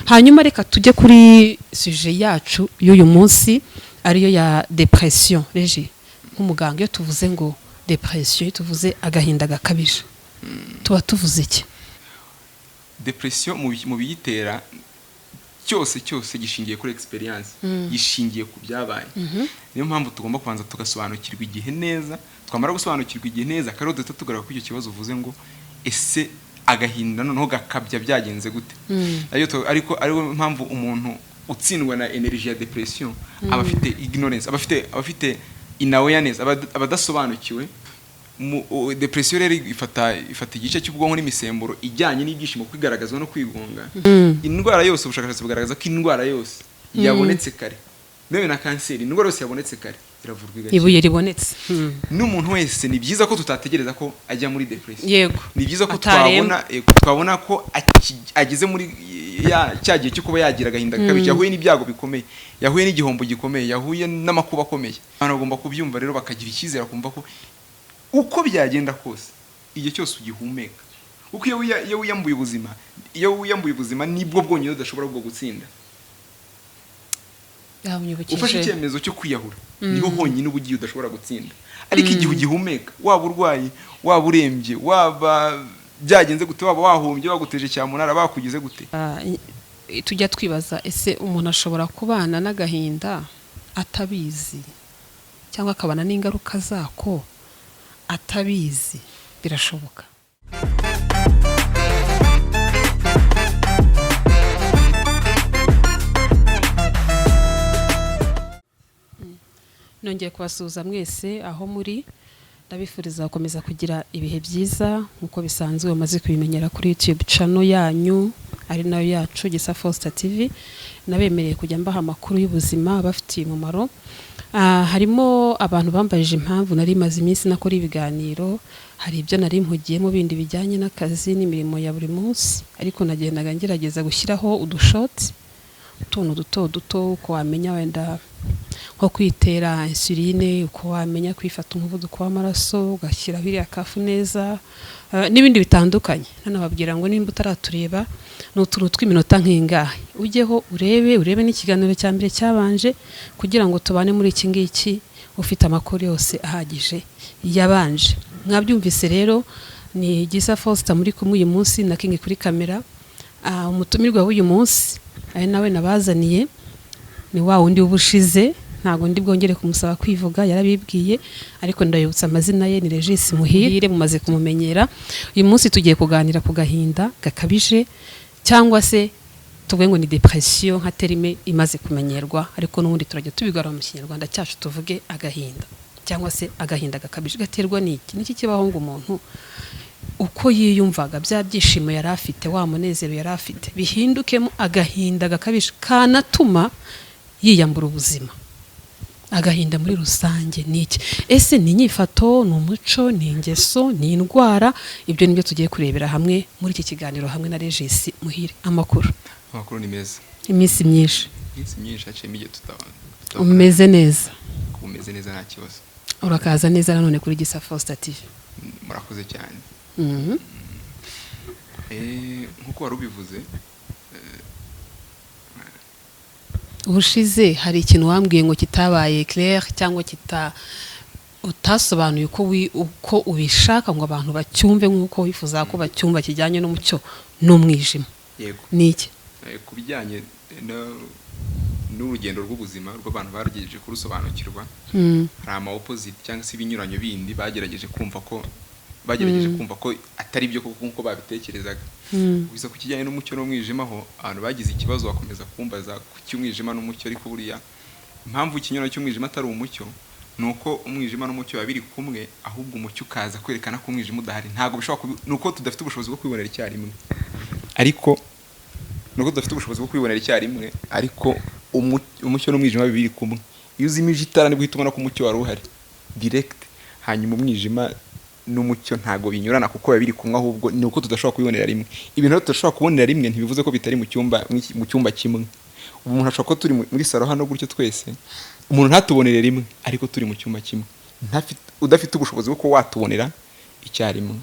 Hanyuma reka tujye kuri sujet yacu y'uyu munsi, ariyo ya dépression. Regi, nk'umuganga, iyo tuvuze ngo dépression, iyo tuvuze agahinda gakabije, tuba tuvuze iki? Dépression mu biyitera cyose cyose gishingiye kuri experience, gishingiye ku byabaye. Niyo mpamvu tugomba kubanza tugasobanukirwa igihe neza. Twamara gusobanukirwa igihe neza, akaba duhita tugaruka kuri icyo kibazo uvuze ngo ese agahinda noneho gakabya byagenze gute? Ariko ariyo mpamvu umuntu utsindwa na energy ya depression aba afite ignorance, aba afite inawareness, aba adasobanukiwe. Depression rero ifata igice cy'ubwonko n'imisemburo ijyanye n'ibyishimo, kwigaragazwa no kwigunga. Indwara yose, ubushakashatsi bugaragaza ko indwara yose yabonetse kare, yewe na kanseri, indwara yose yabonetse kare iravurwa igakira. Ibuye ribonetse. N'umuntu wese, ni byiza ko tutategereza ko ajya muri depression. Ni byiza ko Ataremba. twabona ko ageze muri cya gihe cyo kuba yagira agahinda gakabije, yahuye n'ibyago bikomeye, yahuye n'igihombo gikomeye, yahuye n'amakuba akomeye. Abantu bagomba kubyumva rero, bakagira icyizere, bakumva ko uko byagenda kose, igihe cyose ugihumeka, kuko iyo wiyambuye ubuzima, nibwo bwonyine udashobora bwo gutsinda. Unyibukije. Ufashe icyemezo cyo kwiyahura, niho honyine uba ugiye udashobora gutsinda. Ariko igihe ugihumeka, waba urwaye, waba urembye, waba byagenze gute, waba wahombye, baguteje cyamunara, bakugize gute. Tujya twibaza: ese umuntu ashobora kubana n'agahinda atabizi, cyangwa akabana n'ingaruka zako atabizi? Birashoboka? Nongeye kubasuhuza mwese aho muri, ndabifuriza gukomeza kugira ibihe byiza nk'uko bisanzwe bamaze kubimenyera kuri YouTube channel yanyu, ari nayo yacu, Gisa Faustin TV. Nabemereye kujya mbaha amakuru y'ubuzima abafitiye umumaro. Harimo abantu bambajije impamvu nari maze iminsi nakora ibiganiro. Hari ibyo nari mpugiyemo bindi bijyanye n'akazi n'imirimo ya buri munsi, ariko nagendaga ngerageza gushyiraho udushoti, utuntu duto duto, uko wamenya wenda nko kwitera insuline, uko wamenya kwifata umuvuduko w'amaraso, ugashyiraho iriya cuff neza, n'ibindi bitandukanye. Nanababwira ngo nimba utaratureba, ni utuntu tw'iminota nk'ingahe, ujyeho urebe n'ikiganiro cya mbere cyabanje, kugira ngo tubane muri iki ngiki ufite amakuru yose ahagije yabanje. Mwabyumvise rero, ni Gisa Faustin muri kumwe uyu munsi na King kuri kamera. Umutumirwa w'uyu munsi, ari nawe nabazaniye, ni wa wundi w'ubushize. Ntabwo ndi bwongere kumusaba kwivuga, yarabibwiye, ariko ndabibutsa amazina ye ni Regis Muhire, mumaze kumumenyera. Uyu munsi tugiye kuganira ku gahinda gakabije, cyangwa se tuvuge ngo ni dépression nka terme imaze kumenyerwa, ariko n'ubundi turajya tubigarura mu Kinyarwanda cyacu, tuvuge agahinda cyangwa se agahinda gakabije. Gaterwa n'iki? Niki kibaho ngo umuntu uko yiyumvaga, bya byishimo yari afite, wa munezero yari afite, bihindukemo agahinda gakabije kanatuma yiyambura ubuzima? Agahinda muri rusange ni iki? Ese ni inyifato, ni umuco, ni ingeso, ni indwara? Ibyo ni byo tugiye kurebera hamwe muri iki kiganiro hamwe na Regis Muhire. Amakuru? Amakuru ni meza. Iminsi myinshi. Iminsi myinshi, haciyemo igihe tutaba. Umeze neza? Umeze neza, nta kibazo. Urakaza neza nanone kuri Gisa Faustin TV. Murakoze cyane. Nk'uko wari ubivuze, Ubushize hari ikintu wambwiye ngo kitabaye clair, cyangwa utasobanuye uko ubishaka ngo abantu bacyumve nk'uko wifuza ko bacyumva, kijyanye n'umucyo n'umwijima. Yego. Ni iki? Ku bijyanye n'urugendo rw'ubuzima rw'abantu bagerageje kurusobanukirwa, hari ama opposite cyangwa se ibinyuranyo bindi bagerageje kumva ko atari byo koko nk'uko babitekerezaga. Gusa ku kijyanye n'umucyo n'umwijima ho, abantu bagize ikibazo bakomeza kumbaza ku cy'umwijima n'umucyo. Ariko buriya impamvu ikinyuranyo cy'umwijima atari umucyo ni uko umwijima n'umucyo biba biri kumwe, ahubwo umucyo ukaza kwerekana ko umwijima udahari. Ntabwo bishobora ni uko tudafite ubushobozi bwo kwibonera icyarimwe, ariko ni uko tudafite ubushobozi bwo kwibonera icyarimwe, ariko umucyo n'umwijima biba biri kumwe. Iyo uzimije itara, nibwo uhita ubona ko umucyo wari uhari direct. Hanyuma umwijima n'umucyo ntabwo binyurana, kuko biba biri kumwe, ahubwo ni uko tudashobora kubibonera rimwe. Ibintu rero tudashobora kubonera rimwe ntibivuze ko bitari mu cyumba kimwe. Ubu umuntu ashobora kuba turi muri salo hano gutyo twese, umuntu ntatubonere rimwe, ariko turi mu cyumba kimwe. Udafite ubushobozi bwo kuba watubonera icyarimwe.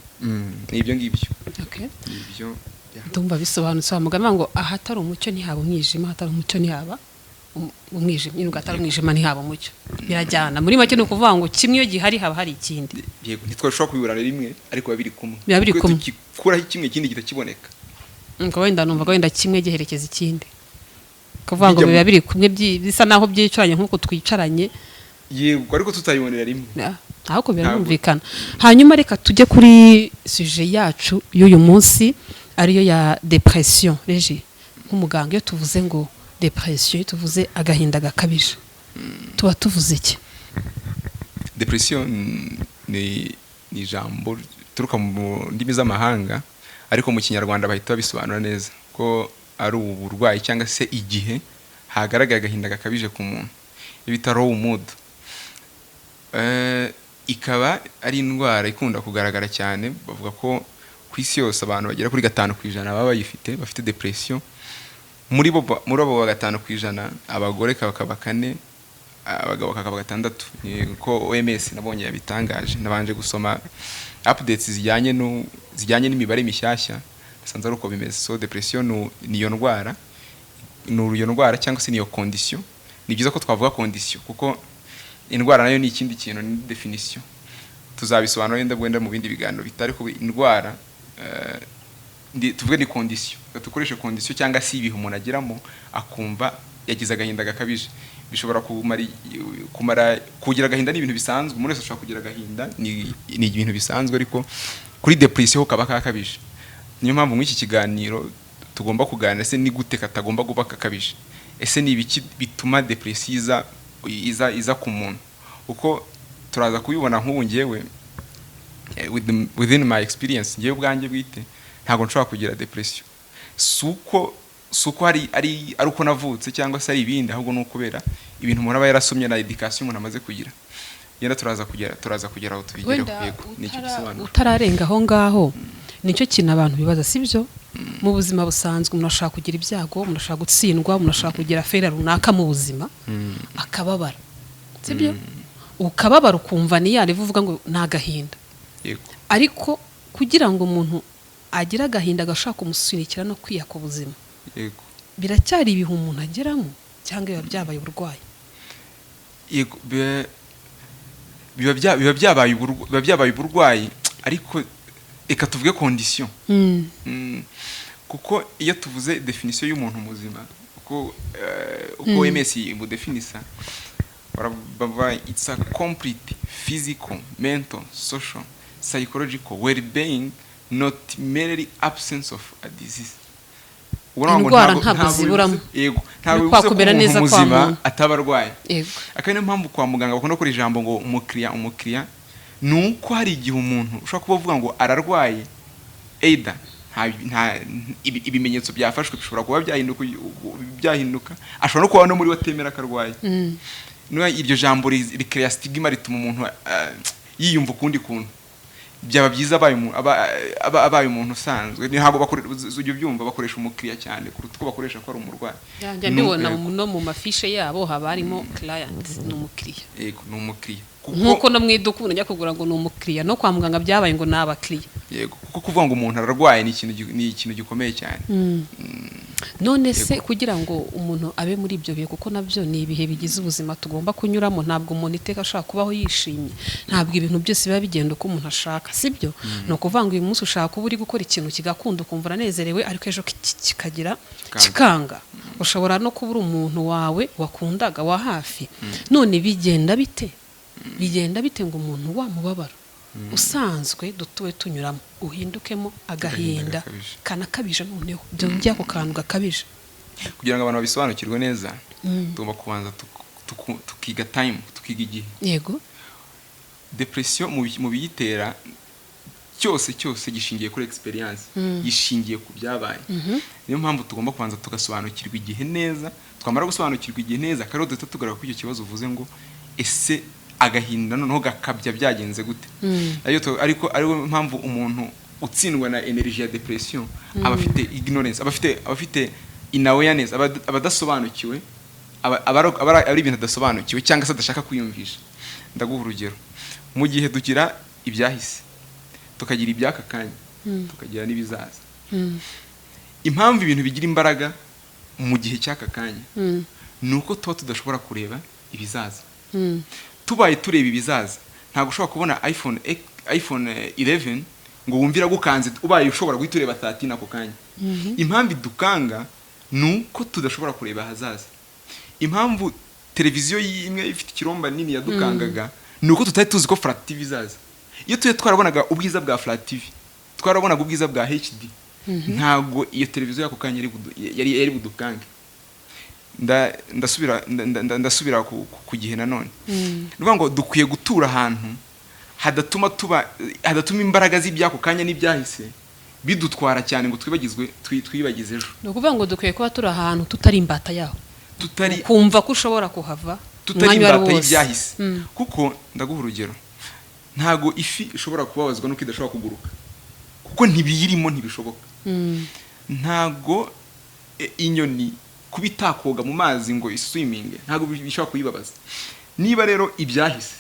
Ni ibyo ngibyo. Ni ibyo. Ndumva bisobanutse. Wa mugani ngo ahatari umucyo ntihaba umwijima, ahatari umucyo ntihaba umwijima, nyine ubwo ahatari umwijima ntihaba umucyo, birajyana. Muri make ni ukuvuga ngo kimwe iyo gihari haba hari ikindi. Yego, ntitwashobora kubibura rimwe, ariko biba biri kumwe. Biba biri Kuko kumwe. tukikuraho kimwe, ikindi gihita kiboneka. Ubwo wenda numvaga wenda kimwe giherekeza ikindi, kuvuga ngo Bijya biba biri kumwe, bisa naho byicaranye nk'uko twicaranye. Yego, ariko tutayibonera rimwe. Ahubwo birumvikana. Hanyuma reka tujye kuri sujet yacu y'uyu munsi, ariyo ya dépression. Reji, nk'umuganga, iyo tuvuze ngo dépression, iyo tuvuze agahinda gakabije, tuba tuvuze iki? Depression ni ijambo rituruka mu ndimi z'amahanga, ariko mu Kinyarwanda bahita babisobanura neza ko ari uburwayi cyangwa se igihe hagaragaye agahinda gakabije ku muntu, iyo bita low mood. Ikaba ari indwara ikunda kugaragara cyane. Bavuga ko ku isi yose abantu bagera kuri 5% baba bayifite, bafite depression. Muri abo ba 5%, abagore bakaba 4, abagabo bakaba 6, niko OMS nabonye yabitangaje. Nabanje gusoma updates zijyanye n'imibare mishyashya, nasanze ari uko bimeze. So depression niyo ndwara, ni iyo ndwara cyangwa se niyo condition. Ni byiza ko twavuga condition, kuko indwara nayo ni ikindi kintu, ni definition, tuzabisobanura wenda mu bindi biganiro bitari ko indwara. Tuvuge ni condition, dukoreshe condition cyangwa se ibihe umuntu ageramo akumva yagize agahinda gakabije. Bishobora kumara kugira agahinda ni ibintu bisanzwe, umuntu wese ashobora kugira agahinda, ni ibintu bisanzwe, ariko kuri depression ho kaba kakabije. Niyo mpamvu muri iki kiganiro tugomba kuganira: ese ni gute katagomba kuba kakabije? Ese ni ibiki bituma depression iza ku muntu? Kuko turaza kubibona, nk'ubu ngewe, within my experience, ngewe ubwanjye bwite ntabwo nshobora kugira depression. Si uko ari uko navutse cyangwa se ari ibindi, ahubwo ni ukubera ibintu umuntu aba yarasomye na education umuntu amaze kugira. Yenda turaza kugera aho tubigereho. Wenda Yego, ni icyo gisobanuro. Utararenga aho ngaho, nicyo kintu abantu bibaza, sibyo? Mu buzima busanzwe umuntu ashobora kugira ibyago, umuntu ashobora gutsindwa, umuntu ashobora kugira failure runaka mu buzima, akababara, sibyo? Ukababara ukumva ni ya level uvuga ngo ni agahinda. Ariko kugira ngo umuntu agire agahinda gashobora kumusunikira no kwiyaka ubuzima, biracyari ibihe umuntu ageramo cyangwa biba byabaye uburwayi? Yego, biba byabaye uburwayi, ariko reka tuvuge condition. Kuko iyo tuvuze definition y'umuntu muzima, uko OMS imudefinisa, baravuga it's a complete physical, mental, social, psychological well-being, not merely absence of a disease. Ubona ngo Indwara ntabwo ziburamo. Yego, ntabwo Ni kwa bivuze ko kumera umuntu neza kwa muzima muntu. ataba arwaye. Akaba niyo mpamvu kwa muganga bakunda gukora ijambo ngo umukiriya. Umukiriya ni uko hari igihe umuntu ushobora kuba uvuga ngo ararwaye, either nta ibimenyetso byafashwe bishobora kuba byahinduka, ashobora no kuba no muri we atemera ko arwaye. Niba iryo jambo rikereya stigma, rituma umuntu yiyumva ukundi kuntu. Byaba byiza abaye umuntu usanzwe. Ntabwo ujya ubyumva, bakoresha umukiriya cyane kuruta uko bakoresha ko ari umurwayi. Njya mbibona no mu mafishe yabo haba harimo client, ni umukiriya. Yego, ni umukiriya. Nk'uko no mu iduka umuntu ajya kugura ngo ni umukiriya, no kwa muganga byabaye ngo ni abakiriya. Yego, kuko kuvuga ngo umuntu ararwaye ni ikintu gikomeye cyane. None se kugira ngo umuntu abe muri ibyo bihe, kuko nabyo ni ibihe bigize ubuzima tugomba kunyuramo, ntabwo umuntu iteka ashobora kubaho yishimye, ntabwo ibintu byose biba bigenda uko umuntu ashaka, sibyo? Ni ukuvuga ngo uyu munsi ushaka kuba uri gukora ikintu kigakunda, ukumva uranezerewe, ariko ejo kikagira Kikanga. Kikanga. Ushobora no kubura umuntu wawe wakundaga wa hafi. None bigenda bite ngo umuntu wamubabara usanzwe dutuwe tunyuramo uhindukemo agahinda gakabije. Kanakabije, noneho byongeye ako kantu gakabije? Kugira ngo abantu babisobanukirwe neza, tugomba kubanza tukiga time, tukiga igihe. Depression mu biyitera cyose gishingiye kuri experience, gishingiye ku byabaye. Niyo mpamvu tugomba kubanza tugasobanukirwa igihe neza. Twamara gusobanukirwa igihe neza, akaba duhita tugaruka kuri icyo kibazo uvuze ngo ese agahinda noneho gakabya byagenze gute? Ariko ariyo mpamvu umuntu utsindwa na energy ya depression aba afite ignorance, aba afite inawareness, aba adasobanukiwe, aba ari ibintu adasobanukiwe cyangwa se adashaka kwiyumvisha. Ndaguha urugero: mu gihe tugira ibyahise, tukagira iby'aka kanya, tukagira n'ibizaza. Impamvu ibintu bigira imbaraga mu gihe cy'aka kanya ni uko tuba tudashobora kureba ibizaza. Tubaye tureba ibizaza, ntabwo ushobora kubona iPhone 11 ngo wumve iragukanze, ubaye ushobora guhita ureba 13 ako kanya. Impamvu idukanga ni uko tudashobora kureba ahazaza. Impamvu televiziyo imwe ifite ikiromba nini yadukangaga ni uko tutari tuzi ko flat TV izaza. Iyo tuye twarabonaga ubwiza bwa flat TV, twarabonaga ubwiza bwa HD, ntabwo iyo televiziyo y'ako kanya yari budukange. Ndasubira ku gihe nanone. Ni ukuvuga ngo dukwiye gutura ahantu hadatuma imbaraga z'iby'ako kanya n'ibyahise bidutwara cyane ngo twibagizwe, twibagize ejo. Ni ukuvuga ngo dukwiye kuba turi ahantu tutari imbata yaho, tutari kumva ko ushobora kuhava tutari umwanya uwo ari wo imbata wose. y'ibyahise. Kuko ndaguha urugero, ntago ifi ishobora kubabazwa nuko idashobora kuguruka, kuko ntibiyirimo, ntibishoboka. Ntago inyoni kuba itakoga mu mazi ngo iswiminge, ntago bishobora kuyibabaza. Niba rero ibyahise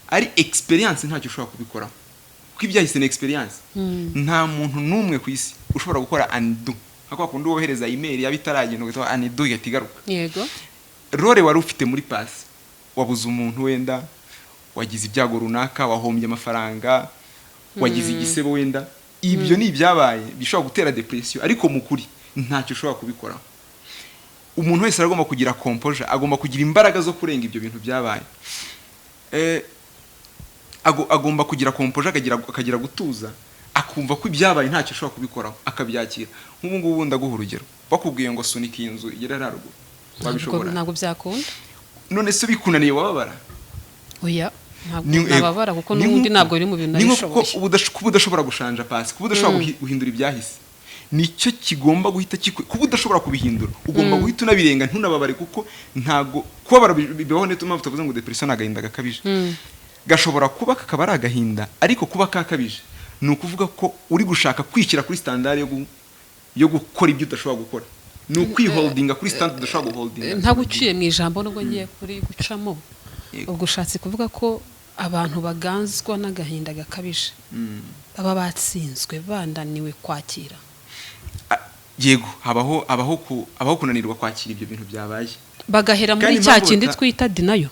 ari experience, ntacyo ushobora kubikoraho, kuko ibyahise ni experience. Nta muntu n'umwe ku isi ushobora gukora undo, nka kwa kundi wohereza email yaba itaragenda ugahita undo igahita igaruka. Role wari ufite muri past, wabuze umuntu wenda, wagize ibyago runaka, wahombye amafaranga, wagize igisebo wenda, ibyo ni ibyabaye bishobora gutera depression, ariko mu kuri ntacyo ushobora kubikoraho. Umuntu wese aragomba kugira composure, agomba kugira imbaraga zo kurenga ibyo bintu byabaye. Agomba kugira composure, akagira gutuza, akumva ko ibyabaye ntacyo ashobora kubikoraho, akabyakira. Nk'ubu ngubu ndaguha urugero, bakubwiye ngo sunika iyi nzu igere haruguru, wabishobora? Ntabwo byakunda. None se bikunaniye wababara? Oya, ntabwo nababara, kuko ni n'ubundi ntabwo biri mu bintu ni nko kuko narishoboye. Kuba udashobora gushanja past, kuba udashobora guhindura ibyahise, nicyo kigomba guhita kuba udashobora kubihindura, ugomba guhita unabirenga, ntunababare, kuko ntago kubabara bibaho. Niyo mpamvu tuvuze ngo depression ni agahinda gakabije. Gashobora kuba kakaba ari agahinda, ariko kuba kakabije ni ukuvuga ko uri gushaka kwishyira kuri standard yo gukora ibyo udashobora gukora, ni ukwiholdinga kuri standard udashobora guholdinga. Ntabwo uciye mu ijambo, nubwo ngiye kuri gucamo. Yego. Ubwo ushatse kuvuga ko abantu baganzwa n'agahinda gakabije baba batsinzwe, bananiwe kwakira? Yego, habaho kunanirwa kwakira ibyo bintu byabaye. Bagahera muri Kandi cya impamvu kindi twita denial,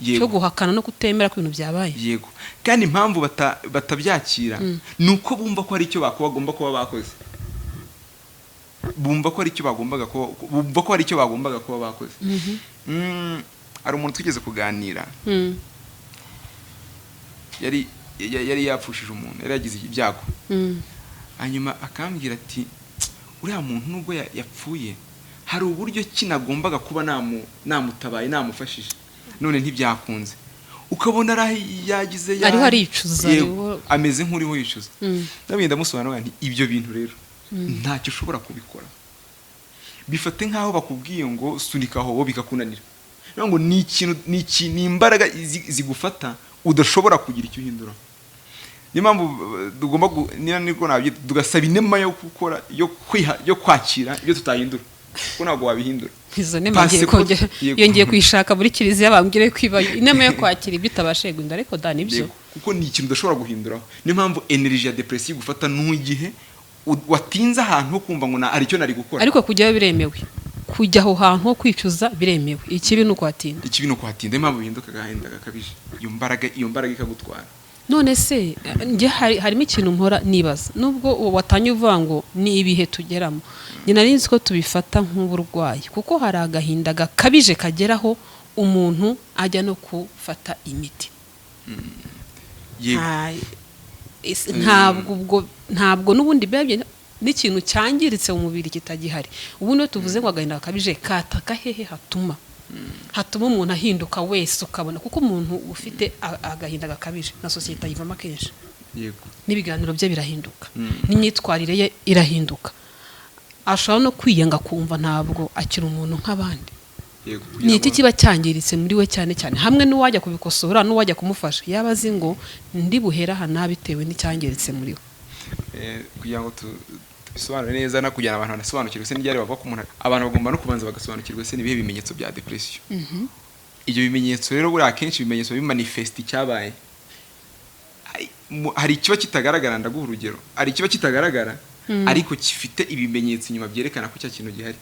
cyo guhakana no kutemera ko ibintu byabaye. Yego, kandi impamvu batabyakira ni uko bumva ko hari icyo bagomba kuba bakoze, bumva ko hari icyo bagombaga kuba bakoze. Hari umuntu twigeze kuganira, yari yapfushije umuntu, yari yagize ibyago, hanyuma akambwira ati: "Uriya muntu nubwo yapfuye, hari uburyo ki nagombaga kuba namutabaye, namufashije, none ntibyakunze." Ukabona yagize Ariho aricuza, Yego, ameze nk'uriho yicuza. Ndabwo ndamusobanurira nti: "Ibyo bintu rero ntacyo ushobora kubikora. Bifate nk'aho bakubwiye ngo sunika aho bikakunanira." Niyo ngo ni ikintu, ni imbaraga zigufata udashobora kugira icyo uhindura. Niyo mpamvu tugomba niyo niko nabyita, tugasaba inema yo gukora, yo kwiha, yo kwakira ibyo tutahindura, kuko ntabwo wabihindura. Izo nema ngiye kongera Yego. iyo ngiye kuyishaka muri kiliziya, bambwire ko ibayo inema yo kwakira ibyo utabashije guhindura. Ariko da, nibyo. Yego, kuko ni ikintu udashobora guhinduraho. Niyo mpamvu energy ya depression igufata n'igihe watinze ahantu ho kumva ngo hari icyo nari gukora. Ariko kujyayo biremewe, kujya aho hantu ho kwicuza biremewe, ikibi ni ukuhatinda. Ikibi ni ukuhatinda. Niyo mpamvu bihinduka agahinda gakabije, iyo mbaraga ikagutwara. None se njye harimo ikintu mpora nibaza, nubwo uwo watanye uvuga ngo ni ibihe tugeramo, njye nari nzi ko tubifata nk'uburwayi, kuko hari agahinda gakabije kageraho umuntu ajya no gufata imiti. Yego. Ntabwo ubwo, ntabwo n'ubundi biba n'ikintu cyangiritse mu mubiri kitagihari. Ubundi iyo tuvuze ngo agahinda gakabije kataka hehe hatuma umuntu ahinduka wese, ukabona kuko umuntu ufite agahinda gakabije na sosiyete ayivamo akenshi, n'ibiganiro bye birahinduka, n'imyitwarire ye irahinduka, ashobora no kwiyanga, kumva ntabwo akiri umuntu nk'abandi. Ni iki kiba cyangiritse muri we cyane cyane, hamwe n'uwajya kubikosora n'uwajya kumufasha yaba azi ngo ndi buhere aha bitewe n'icyangiritse muri we? Kugira ngo tubisobanure neza no kugira ngo abantu banasobanukirwe se n'ibyari bavuga ko umuntu, abantu bagomba no kubanza bagasobanukirwa se n'ibihe bimenyetso bya depression. Ibyo bimenyetso rero, buriya akenshi ibimenyetso bimanifesta icyabaye. Hari ikiba kitagaragara. Ndaguha urugero, hari ikiba kitagaragara. ariko gifite ibimenyetso inyuma byerekana ko cya kintu gihari.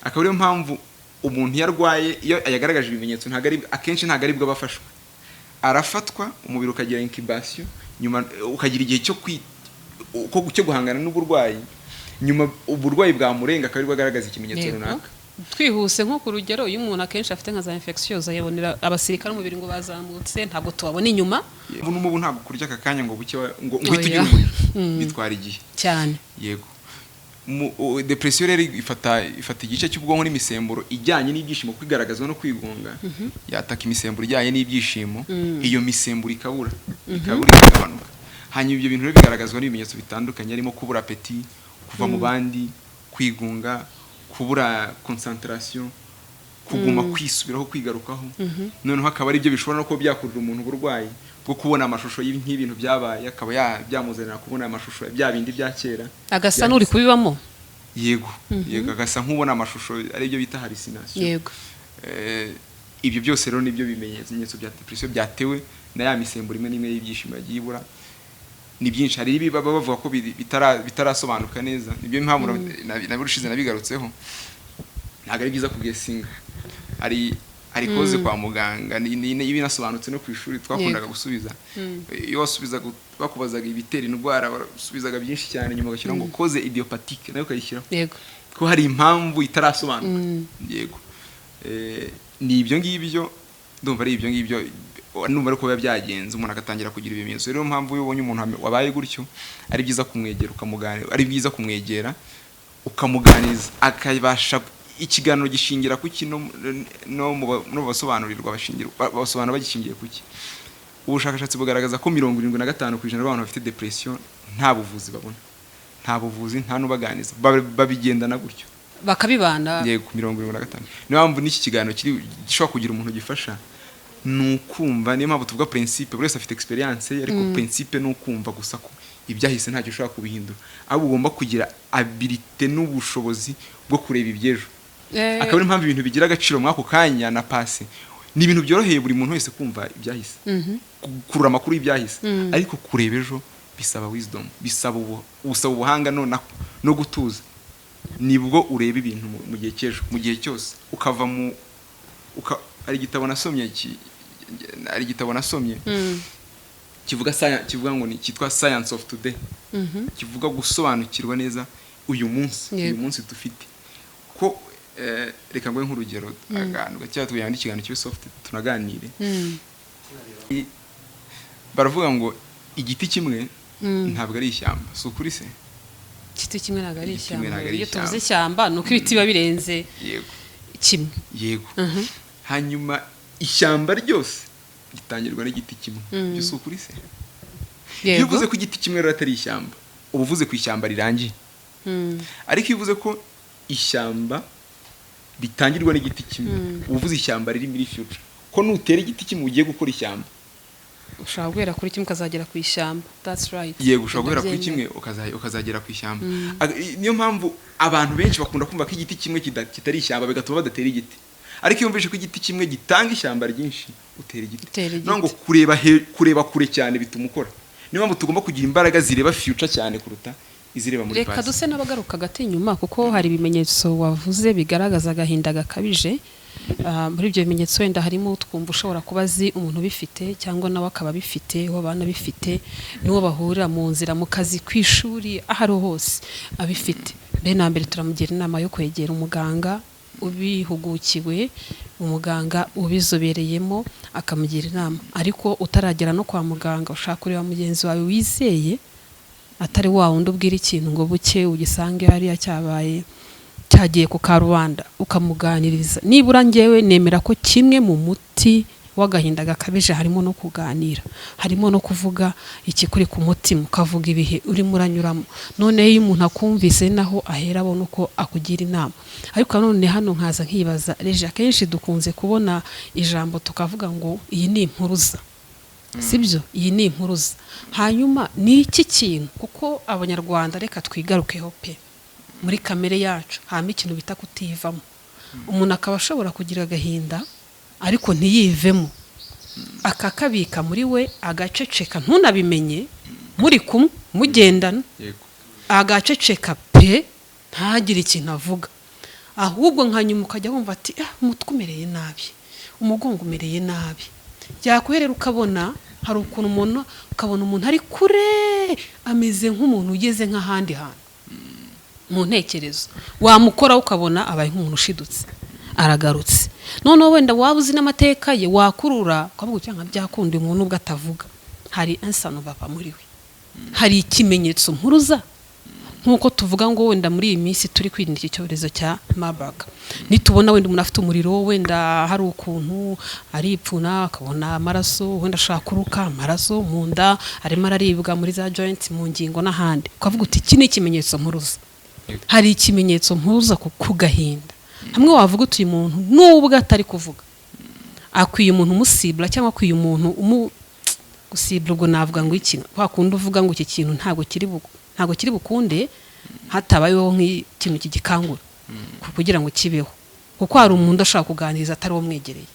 Akaba ariyo mpamvu umuntu iyo arwaye, iyo yagaragaje ibimenyetso, ntabwo ari akenshi, ntabwo aribwo aba afashwe. Arafatwa, umubiri ukagira incubation, nyuma ukagira igihe cyo guhangana n'uburwayi, nyuma uburwayi bwamurenga akaba aribwo agaragaza ikimenyetso runaka. Twihuse, nko ku rugero, iyo umuntu akenshi afite nka za infection, ayabonera abasirikare umubiri ngo bazamutse, ntabwo tubabona inyuma. Ubu n'umubu ntabwo kurya aka kanya ngo buke ngo uhite Oya. ugira umuriro, bitwara igihe. Cyane. Yego. Depression rero ifata igice cy'ubwonko n'imisemburo ijyanye n'ibyishimo, kwigaragazwa no kwigunga. Yataka imisemburo ijyanye n'ibyishimo, iyo misemburo ikabura, ikagabanuka. Hanyuma ibyo bintu rero bigaragazwa n'ibimenyetso bitandukanye, harimo kubura appétit, kuva mu bandi, kwigunga, kubura concentration, kuguma kwisubiraho, kwigarukaho. Noneho akaba ari byo bishobora no kuba byakurura umuntu uburwayi bwo kubona amashusho nk'ibintu byabaye, akaba byamuzanira kubona amashusho ya bya bindi bya kera. Agasa n'uri kubibamo. Yego, agasa nk'ubona amashusho, aribyo bita hallucination. Ibyo byose rero nibyo bimenyetso bya depression byatewe na ya misemburo imwe n'imwe y'ibyishimo yagiye ibura. Ni byinshi, hari ibi baba bavuga ko bitarasobanuka neza. Nibyo mpamvu na burushize nabigarutseho, ntabwo ari byiza kuguessinga. Hari cause kwa muganga ibinasobanutse no ku ishuri twakundaga gusubiza. Iyo wasubizaga bakubazaga ibitera indwara, wasubizaga byinshi cyane, nyuma ugashyiraho ngo cause idiopathique, nayo ukayishyiraho ko hari impamvu itarasobanuka. Yego. Ni ibyo ngibyo, ndumva ari ibyo ngibyo, numva ariko biba byagenze, umuntu agatangira kugira ibimenyetso. Rero mpamvu iyo ubonye umuntu wabaye gutyo, ari byiza kumwegera ukamuganira, ari byiza kumwegera ukamuganiriza, akabasha ikiganiro gishingira kuki no mu basobanurirwa bashingira basobanura bagishingiye kuki. Ubushakashatsi bugaragaza ko 75% b'abantu bafite depression nta buvuzi babona, nta buvuzi, nta n'ubaganiza, babigendana gutyo. Bakabibana. Yego, 75. Niyo mpamvu n'iki kiganiro kiri gishobora kugira umuntu gifasha, ni ukumva. Niyo mpamvu tuvuga principe, buri wese afite experience ye, ariko principe ni ukumva gusa ko ibyahise ntacyo ushobora kubihindura, ahubwo ugomba kugira habilité n'ubushobozi bwo kureba iby'ejo. Akaba ariyo mpamvu ibintu bigira agaciro muri ako kanya na passé. Ni ibintu byoroheye buri muntu wese kumva ibyahise, gukurura amakuru y'ibyahise, ariko kureba ejo bisaba wisdom, bisaba ubuhanga no gutuza. Nibwo ureba ibintu mu gihe cy'ejo, mu gihe cyose ukava mu hari igitabo nasomye hari igitabo nasomye kivuga ngo ni cyitwa Science of Today, kivuga gusobanukirwa neza uyu munsi, uyu munsi dufite ko reka nguhe nk'urugero, akantu gakeya tugira ngo ikiganiro kibe soft, tunaganire. Baravuga ngo igiti kimwe ntabwo ari ishyamba, si ukuri se? Igiti kimwe ntabwo ari Igiti kimwe ishyamba. ntabwo ari Iyo tuvuze ishyamba. ishyamba ni uko ibiti biba birenze kimwe. Yego. Hanyuma ishyamba ryose ritangirwa n'igiti kimwe. Ibyo si ukuri se? Iyo uvuze ko igiti kimwe rero atari ishyamba, uba uvuze ku ishyamba rirangiye. Ariko iyo uvuze ko ishyamba ritangirwa n'igiti kimwe, uba uvuze ishyamba riri muri future, ko nutera igiti kimwe ugiye gukora ishyamba. Ushobora guhera kuri kimwe ukazagera ku ishyamba, that's right. Yego, ushobora guhera kuri Ndabyemera. kimwe ukazagera ku ishyamba. Niyo mpamvu abantu benshi bakunda kumva ko igiti kimwe kitari ishyamba, bigatuma badatera igiti. Ariko iyo wumvise ko igiti kimwe gitanga ishyamba ryinshi, utera igiti. Utera igiti. Niyo ngo kureba kure cyane bituma ukora. Niyo mpamvu tugomba kugira imbaraga zireba future cyane kuruta izireba muri Reka past. duse n'abagaruka gato inyuma, kuko hari ibimenyetso wavuze bigaragaza agahinda gakabije. Muri ibyo bimenyetso wenda harimo twumva ushobora kuba azi umuntu ubifite, cyangwa nawe akaba abifite, uwo abana abifite, n'uwo bahurira mu nzira, mu kazi, ku ishuri, aho ariho hose abifite. Mbere na mbere turamugira inama yo kwegera umuganga ubihugukiwe, umuganga ubizobereyemo, akamugira inama. Ariko utaragera no kwa muganga, ushaka kureba mugenzi wawe wizeye, atari wa wundi ubwira ikintu ngo buke ugisange hariya cyabaye cyagiye ku karubanda, ukamuganiriza. Nibura ngewe nemera ko kimwe mu muti w'agahinda gakabije harimo no kuganira, harimo no kuvuga ikikuri ku mutima, ukavuga ibihe urimo uranyuramo. Noneho iyo umuntu akumvise, naho ahera abona uko akugira inama. Ariko nanone hano nkaza nkibaza reje, akenshi dukunze kubona ijambo tukavuga ngo iyi ni impuruza, sibyo? Iyi ni impuruza. Hanyuma ni iki kintu, kuko Abanyarwanda, reka twigarukeho pe, muri kamere yacu habamo ikintu bita kutivamo. Umuntu akaba ashobora kugira agahinda ariko ntiyivemo, akakabika muri we, agaceceka, ntunabimenye muri kumwe mugendana. Agaceceka pe, ntagire ikintu avuga, ahubwo nka nyuma ukajya wumva ati: "Ah, umutwe umereye nabi, umugongo umereye nabi." Yakwerera ukabona hari ukuntu umuntu, ukabona umuntu ari kure, ameze nk'umuntu ugeze nk'ahandi hantu mu ntekerezo. Wamukoraho ukabona abaye nk'umuntu ushidutse, aragarutse. Noneho wenda waba uzi n'amateka ye, wakurura ukavuga uti: "Nka byakunda umuntu nubwo atavuga, hari insano baba muri we, hari ikimenyetso mpuruza." Nk'uko tuvuga ngo wenda muri iyi minsi turi kwirinda iki cyorezo cya Marburg, nitubona wenda umuntu afite umuriro, wenda hari ukuntu aripfuna akabona amaraso, wenda ashaka kuruka amaraso mu nda, arimo araribwa muri za joints, mu ngingo n'ahandi, ukavuga uti: "Iki ni ikimenyetso mpuruza." Hari ikimenyetso mpuruza ku gahinda, hamwe wavuga uti: "Uyu muntu nubwo atari kuvuga, akwiye umuntu umusibura cyangwa akwiye umuntu umu gusibura." Ubwo navuga ngo iki? Kwa kundi uvuga ngo iki kintu ntabwo kiri bukunde hatabayeho nk'ikintu kigikangura kugira ngo kibeho, kuko hari umuntu udashobora kuganiriza atari mwegereye.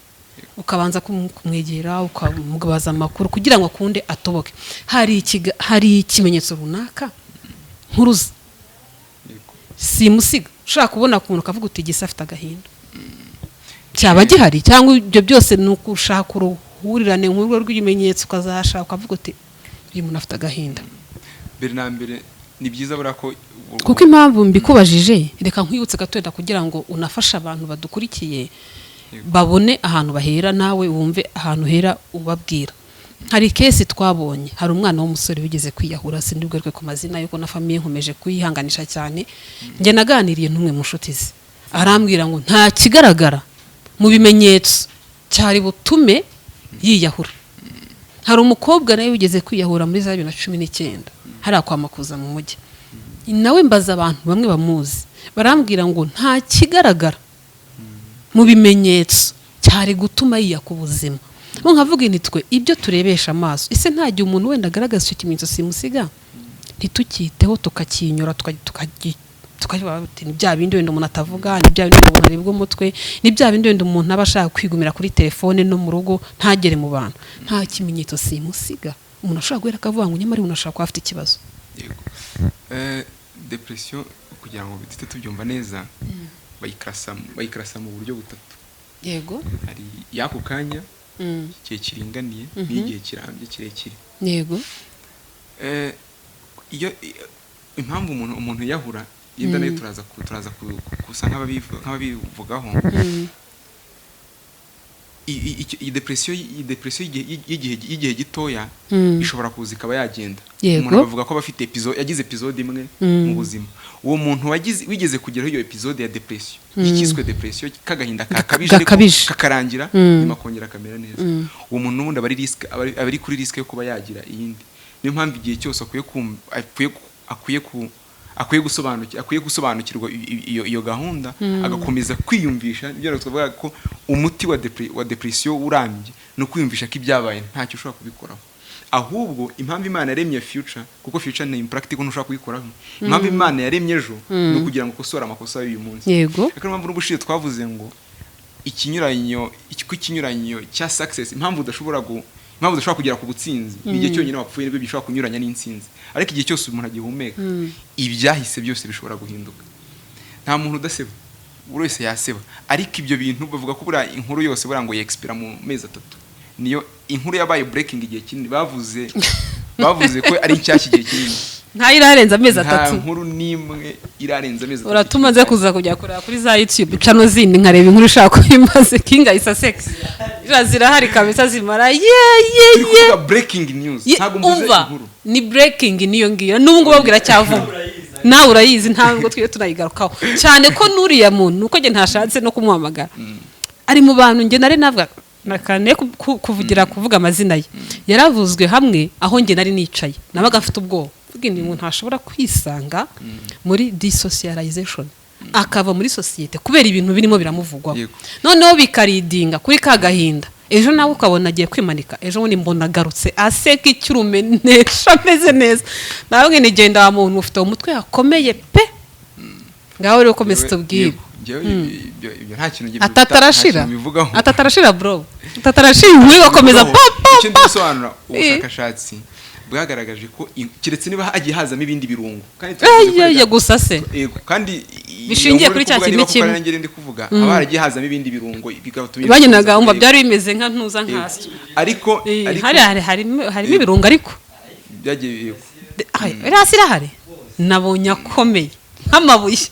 Ukabanza kumwegera, ukamubaza amakuru kugira ngo akunde atoboke. Hari ikimenyetso runaka mpuruza simusiga ushaka kubona ku muntu ukavuga uti: "Gisa afite agahinda." Cyaba gihari, cyangwa ibyo byose ni ugushaka uruhurirane nk'urwo rw'ibimenyetso, ukazashaka ukavuga uti: "Uyu muntu afite agahinda"? Mbere na mbere ni byiza buriya ko Kuko impamvu mbikubajije, reka nkwibutse gato wenda kugira ngo unafashe abantu badukurikiye babone ahantu bahera, nawe wumve ahantu hera ubabwira. Hari case twabonye, hari umwana w'umusore wigeze kwiyahura. Sindibwerwe ku mazina, yuko na famille nkomeje kuyihanganisha cyane. Njye naganiriye n'umwe mu nshuti ze, arambwira ngo nta kigaragara mu bimenyetso cyari butume yiyahura. Hari umukobwa nawe wigeze kwiyahura muri za 2019 hariya kwa Makuza mu mujyi. Nawe mbaza abantu bamwe bamuzi, barambwira ngo nta kigaragara mu bimenyetso cyari gutuma yiyaka ubuzima. Bo nkavuga nti twe ibyo turebesha amaso, ese nta gihe umuntu wenda agaragaza icyo kimenyetso simusiga ntitucyiteho, tukakinyura, tukavuga tuti: "Ni bya bindi wenda umuntu atavuga, ni bya bindi wenda umuntu aribwa umutwe, ni bya bindi wenda umuntu aba ashaka kwigumira kuri telefone no mu rugo ntagere mu bantu"? Nta kimenyetso simusiga umuntu ashobora guhera akavuga ngo nyamara umuntu ashobora kuba afite ikibazo? Yego. Depression, kugira ngo duhite tubyumva neza, bayikarasa mu buryo butatu. Hari y'ako kanya, igihe kiringaniye n'igihe kirambye kirekire. Iyo impamvu umuntu yahura yenda nayo turaza gusa nk'ababivugaho. Iyi depression y'igihe gitoya ishobora kuza ikaba yagenda. Umuntu bavuga ko aba afite episode, yagize episode imwe mu buzima. Uwo muntu wagize, wigeze kugeraho iyo episode ya depression, ikiswe depression k'agahinda kakabije ariko Gakabije. kakarangira, nyuma akongera akamera neza, uwo muntu n'ubundi aba ari risk, aba ari kuri risk yo kuba yagira iyindi. Niyo mpamvu igihe cyose akwiye akwiye ku- akwiye ku akwiye gusobanukirwa, akwiye gusobanukirwa iyo gahunda, agakomeza kwiyumvisha ibyo twavuga ko umuti wa depression urambye ni ukwiyumvisha ko ibyabaye ntacyo ushobora kubikoraho, ahubwo impamvu Imana yaremye future, kuko future ni impractical, ntushobora kuyikoraho. Impamvu Imana yaremye ejo ni ukugira ngo ukosore amakosa y'uyu munsi. Ariko niyo mpamvu n'ubushize twavuze ngo ikinyuranyo, ko ikinyuranyo cya success, impamvu udashobora kugera ku butsinzi ni igihe cyonyine wapfuye nibwo bishobora kunyuranya n'intsinzi. Ariko igihe cyose umuntu agihumeka, ibyahise byose bishobora guhinduka. Nta muntu udaseba, buri wese yaseba. Ariko ibyo bintu bavuga ko buriya inkuru yose buriya ngo yexpira mu mezi 3. Niyo inkuru yabaye breaking igihe kinini, bavuze ko ari nshyashya igihe kinini. Ntayo irarenza amezi Nta 3. nkuru n'imwe irarenza amezi 3. Uratuma nze kuza kujya kureba kuri za YouTube channel zindi, nkareba inkuru ushaka ko imaze kinga isa sex. Zirahari kabisa, zimara ye ye Turi ye. kuvuga breaking news, ntabwo mvuze Umva, inkuru. Ni breaking niyo ngiyo, n'ubu ngubu babwira cyavuga, nawe urayizi, ntabwo twiwe tunayigarukaho cyane ko n'uriya muntu nuko njye ntashatse no kumuhamagara, ari mu bantu njye nari navuga nakane kuvugira kuvuga amazina ye. Yaravuzwe hamwe aho njye nari nicaye, nabaga afite ubwoba, mvuga nti umuntu ntashobora kwisanga muri dissocialization, akava muri sosiyete kubera ibintu birimo biramuvugwaho. Noneho bikaridinga kuri ka gahinda, ejo nawe ukabona agiye kwimanika, ejo bundi mbona agarutse aseka icyurumenesha ameze neza. Nawe nigenda wa muntu ufite umutwe hakomeye pe. Ngaho rero komeza tubwire. Yego, njyewe ibyo nta kintu njye Atatarashira. nta kintu bivugaho. Atatarashira bro, atatarashira, inkuru igakomeza pa pa. Icyo ndi gusobanura, ubushakashatsi Bwagaragaje ko keretse niba hagiye hazamo ibindi birungo, kandi tuvuze ko Eye, gusa se Yego, kandi iyo Bishingiye nkuru kuri uri cya kuvuga kintu niba koko kimwe. ari nanjye ndi kuvuga, haba haragiye hazamo ibindi birungo bigatuma Bagenaga wumva Yego. byari bimeze nka ntuza Yego. nkasi. Ariko ariko Hari harimo ibirungo ariko byagiye, yego. Ay, iriya si irahari, nabonye akomeye nk'amabuye.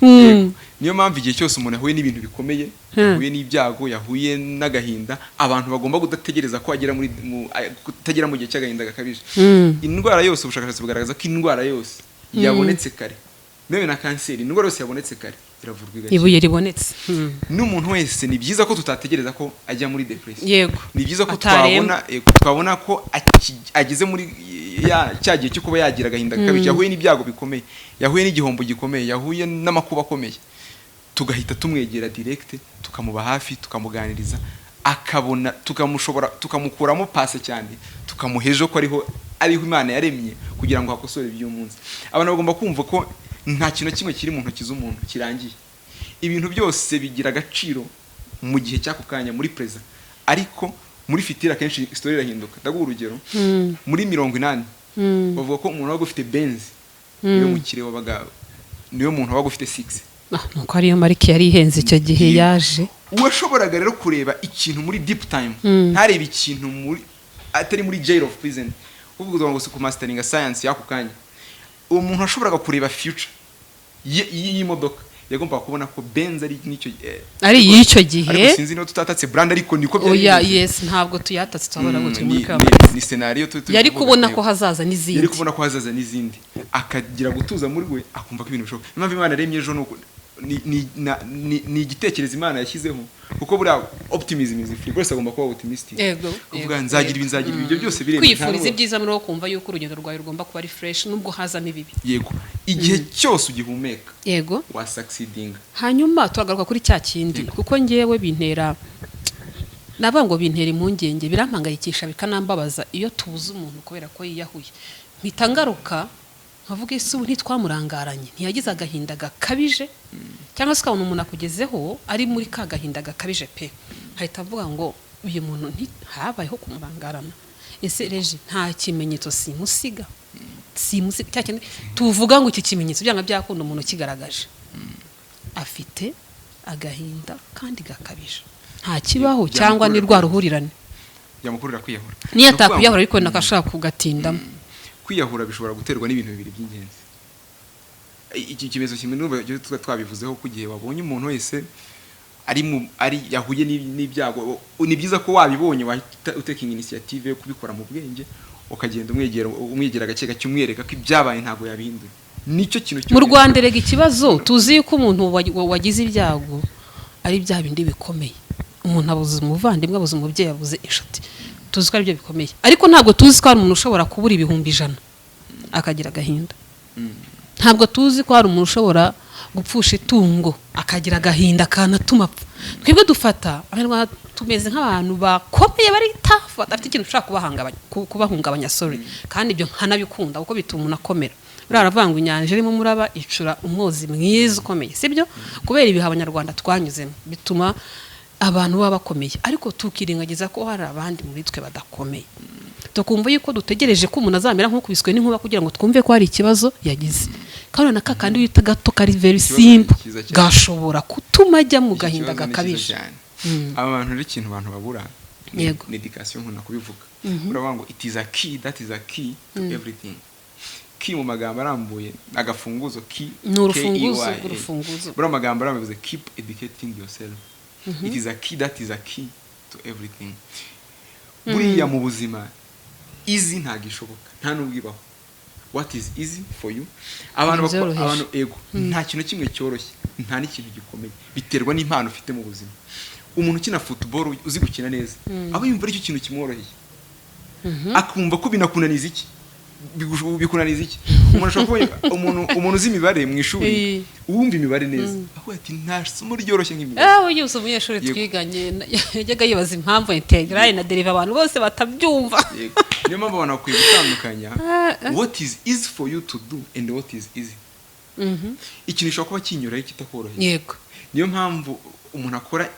Yego. Niyo mpamvu igihe cyose umuntu yahuye n'ibintu bikomeye, yahuye n'ibyago, yahuye n'agahinda, abantu bagomba kudategereza ko agera muri kutagera mu gihe cy'agahinda gakabije. Indwara yose, ubushakashatsi bugaragaza ko indwara yose yabonetse kare, même na kanseri, indwara yose yabonetse kare iravurwa igakira. Ibuye ribonetse. N'umuntu wese, ni byiza ko tutategereza ko ajya muri depression. Ni byiza ko Ataremba. twabona, twabona ko ageze muri cya gihe cyo kuba yagira agahinda gakabije, yahuye n'ibyago bikomeye, yahuye n'igihombo gikomeye, yahuye n'amakuba akomeye, tugahita tumwegera direct, tukamuba hafi, tukamuganiriza, akabona tukamushobora, tukamukuramo passé cyane, tukamuha ejo ko ariho Imana yaremye kugira ngo hakosore iby'uyu munsi. Abantu bagomba kumva ko nta kintu na kimwe kiri mu ntoki z'umuntu kirangiye. Ibintu byose bigira agaciro mu gihe cy'ako kanya, muri présent, ariko muri future akenshi story irahinduka. Ndaguha urugero: muri 80 bavuga ko umuntu wabaga ufite Benz niwe mukire wabaga, niwe muntu wabaga ufite 6. Ah, nuko ariyo marike yari ihenze icyo gihe yaje. Uwashoboraga rero kureba ikintu muri deep time, ntarebe ikintu muri atari muri jail of prison, kuvuga ngo si kumasteringa science y'ako kanya, uwo muntu washoboraga kureba future y'imodoka yagombaga kubona ko Benz ari n'icyo Ari iy'icyo gihe. Ariko sinzi niba tutatatse brand, ariko niko byari Oya. bimeze. Yes, ntabwo tuyatatse, turabona ngo turi muri Ni scenario turi Yari kuvuga, kubona yego. ko hazaza n'izindi. Yari kubona ko hazaza n'izindi, akagira gutuza muri we, akumva ko ibintu bishoboka. Impamvu Imana yaremye ejo nuko ni igitekerezo Imana yashyizeho, kuko buriya optimism is free, buri wese agomba kuba optimistic, kuvuga nzagira ibi, nzagira ibi, ibyo byose biremewe. Kwifuriza ibyiza muri wo, kumva yuko urugendo rwawe rugomba kuba ari fresh nubwo hazamo ibibi. Yego, igihe cyose ugihumeka wasucceedinga. Hanyuma turagaruka kuri cya kindi, kuko ngewe bintera, navuga ngo bintera impungenge, birampangayikisha, bikanambabaza iyo tubuze umuntu kubera ko yiyahuye. Mpita ngaruka nkavuga: ese ubu ntitwamurangaranye? Ntiyagize agahinda gakabije? Cyangwa se ukabona umuntu akugezeho ari muri ka gahinda gakabije pe, nkahita mvuga ngo uyu muntu ntihabayeho kumurangarana. Ese reji nta kimenyetso simusiga, simusiga cya kindi tuvuga ngo iki kimenyetso byanga byakunda umuntu ukigaragaje afite agahinda kandi gakabije, nta kibaho, cyangwa ni rwa ruhurirane? Byamukurura kwiyahura. Niyo Ni ukuvuga ngo atakwiyahura, ariko wenda akashaka kugatindamo. Kwiyahura bishobora guterwa n'ibintu bibiri by'ingenzi. Iki kimenyetso kimwe n'ubu tuba twabivuzeho ko igihe wabonye umuntu wese ari mu ari yahuye n'ibyago, ni byiza ko wabibonye wahita utakinga initiative yo kubikora mu bwenge, ukagenda umwegera, umwegera gake gake, umwereka ko ibyabaye ntabwo yabihindura. Nicyo kintu Mu cyonyine. Rwanda erega ikibazo, tuzi yuko umuntu wagize ibyago ari bya bindi bikomeye, umuntu abuze umuvandimwe, abuze umubyeyi, abuze inshuti, tuzi ko ari byo bikomeye, ariko ntabwo tuzi ko hari umuntu ushobora kubura 100,000 akagira agahinda. Ntabwo tuzi ko hari umuntu ushobora gupfusha itungo akagira agahinda kanatuma apfa. Twebwe dufata Abanyarwanda tumeze nk'abantu bakomeye, bari tough, badafite ikintu ushobora kubahungabanya, sorry. Kandi ibyo nkanabikunda kuko bituma umuntu akomera. Buriya baravuga ngo inyanja irimo umuraba icura umwozi mwiza ukomeye, sibyo? Kubera ibihe Abanyarwanda twanyuzemo bituma abantu baba bakomeye, ariko tukirengagiza ko hari abandi muri twe badakomeye, tukumva yuko dutegereje ko umuntu azamera nk'ukubiswe n'inkuba kugira ngo twumve ko hari ikibazo yagize. Kandi na kakandi wita gato kari very Ikibazo simple ni cyiza cyane. gashobora gutuma ajya mu Iki gahinda kibazo ni cyiza gakabije. cyane. Aba bantu rero, ikintu abantu babura ni education. Nkunda kubivuga, uravuga ngo it is a key that is a key to everything. Key mu magambo arambuye, agafunguzo, key. Ni urufunguzo K E Y A. rw'urufunguzo. Buriya amagambo arambuye bivuze keep educating yourself. It is a key that is a key to everything. Buriya mu buzima easy ntabwo ishoboka, nta nubwo ibaho. What is easy for you, abantu Ibyoroheje. Abantu, ego, nta kintu na kimwe cyoroshye, nta n'ikintu gikomeye, biterwa n'impano ufite mu buzima. Umuntu ukina football uzi gukina neza aba yumva aricyo kintu kimworoheye, akumva ko binakunaniza iki. Bikunaniza iki? Umuntu ashobora kuba umuntu uzi imibare mu ishuri, uwumva imibare neza, aho ati nta somo ryoroshye nk'imibare. Ah, yose umunyeshuri Yego. twiganye yajyaga yibaza impamvu intégrale na dérivée abantu bose batabyumva. Yego. Niyo mpamvu abantu bakwiye gutandukanya what is easy for you to do and what is easy. Ikintu gishobora kuba kinyoroheye kitakoroheye. Niyo mpamvu umuntu akora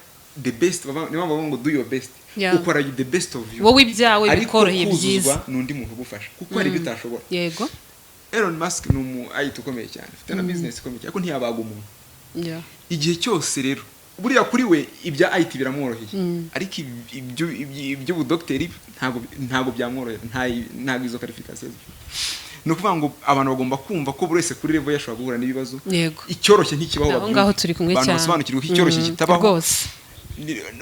the best, niyo mpamvu bavuga ngo do your best. Ukora the best of you, Wowe ibyawe ariko bikoroheye kuzuzwa byiza. n'undi muntu ugufasha, kuko hari ibyo utashobora. Elon Musk ni umu IT ukomeye cyane, afite na business ikomeye cyane, ariko ntiyabaga umuntu. Igihe cyose rero, buriya kuri we ibya IT biramworoheye, ariko iby'ubudogiteri ntabwo byamworohera, ntabwo izo qualification zifite. Ni ukuvuga ngo abantu bagomba kumva ko buri wese kuri level ye ashobora guhura n'ibibazo. Icyoroshye ntikibaho, Aho babyumve. ngaho turi kumwe Abantu cyane. basobanukirwe ko icyoroshye kitabaho.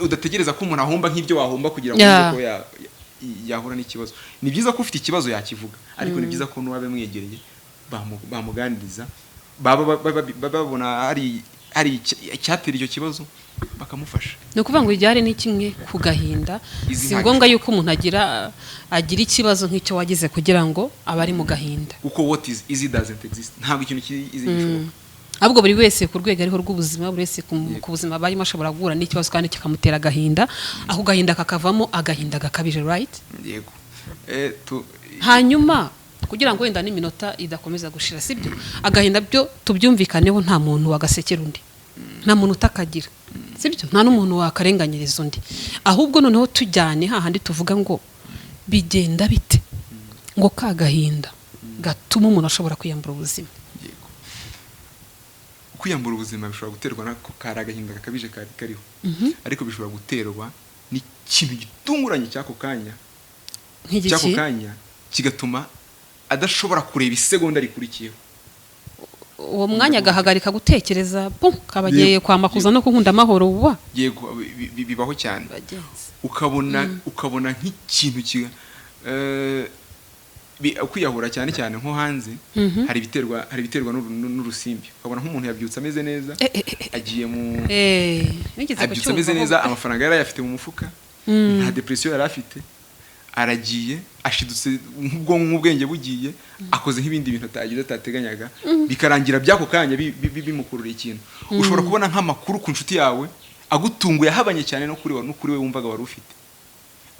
Udategereza ko umuntu ahomba nk'ibyo wahomba kugira ngo wumve ko yahura n'ikibazo. Ni byiza ko ufite ikibazo yakivuga, ariko ni byiza ko n'uwabe mwegereye bamuganiriza, baba babona hari icyatera icyo kibazo, bakamufasha. Ni ukuvuga ngo ibyari ni kimwe ku gahinda. Izi Si nta ngombwa yuko umuntu agira ikibazo nk'icyo wagize kugira ngo abe ari mu gahinda. Kuko what is easy doesn't exist. Ntabwo ikintu kiri easy gishoboka. Ahubwo buri wese ku rwego ariho rw'ubuzima, buri wese ku buzima abayemo ashobora guhura n'ikibazo kandi kikamutera agahinda, ako gahinda kakavamo agahinda gakabije, right? Yego. Hanyuma kugira ngo wenda n'iminota idakomeza gushira, sibyo? Agahinda byo tubyumvikaneho, nta muntu wagasekera undi, nta muntu utakagira, sibyo? Nta n'umuntu wakarenganyiriza undi. Ahubwo noneho tujyane hahandi tuvuga ngo bigenda bite ngo ka gahinda gatuma umuntu ashobora kwiyambura ubuzima? Yego, kwiyambura ubuzima bishobora guterwa nako kari agahinda gakabije kari kariho, ariko bishobora guterwa n'ikintu gitunguranye cy'ako kanya, cy'ako Nk'igiki? kanya, kigatuma adashobora kureba isegonda rikurikiyeho. Uwo mwanya agahagarika gutekereza, pum, kaba agiye kwa Makuza no kunkunda amahoro wa. Yego, bibaho cyane. Bagenzi. Ukabona nk'ikintu kwiyahura cyane cyane nko hanze, hari ibiterwa n'urusimbi. Ukabona nk'umuntu yabyutse ameze neza, agiye mu Nigeze abyutse kucyumva ameze neza, ahubwo. amafaranga yari ayafite mu mufuka, nta depression yari afite, aragiye ashidutse nk'ubwonko, nk'ubwenge bugiye, akoze nk'ibindi bintu atagize atateganyaga, bikarangira by'ako kanya bimukurura ikintu. Ushobora kubona nk'amakuru ku nshuti yawe agutunguye, ahabanye cyane no kuri we no kuri we wumvaga wari ufite,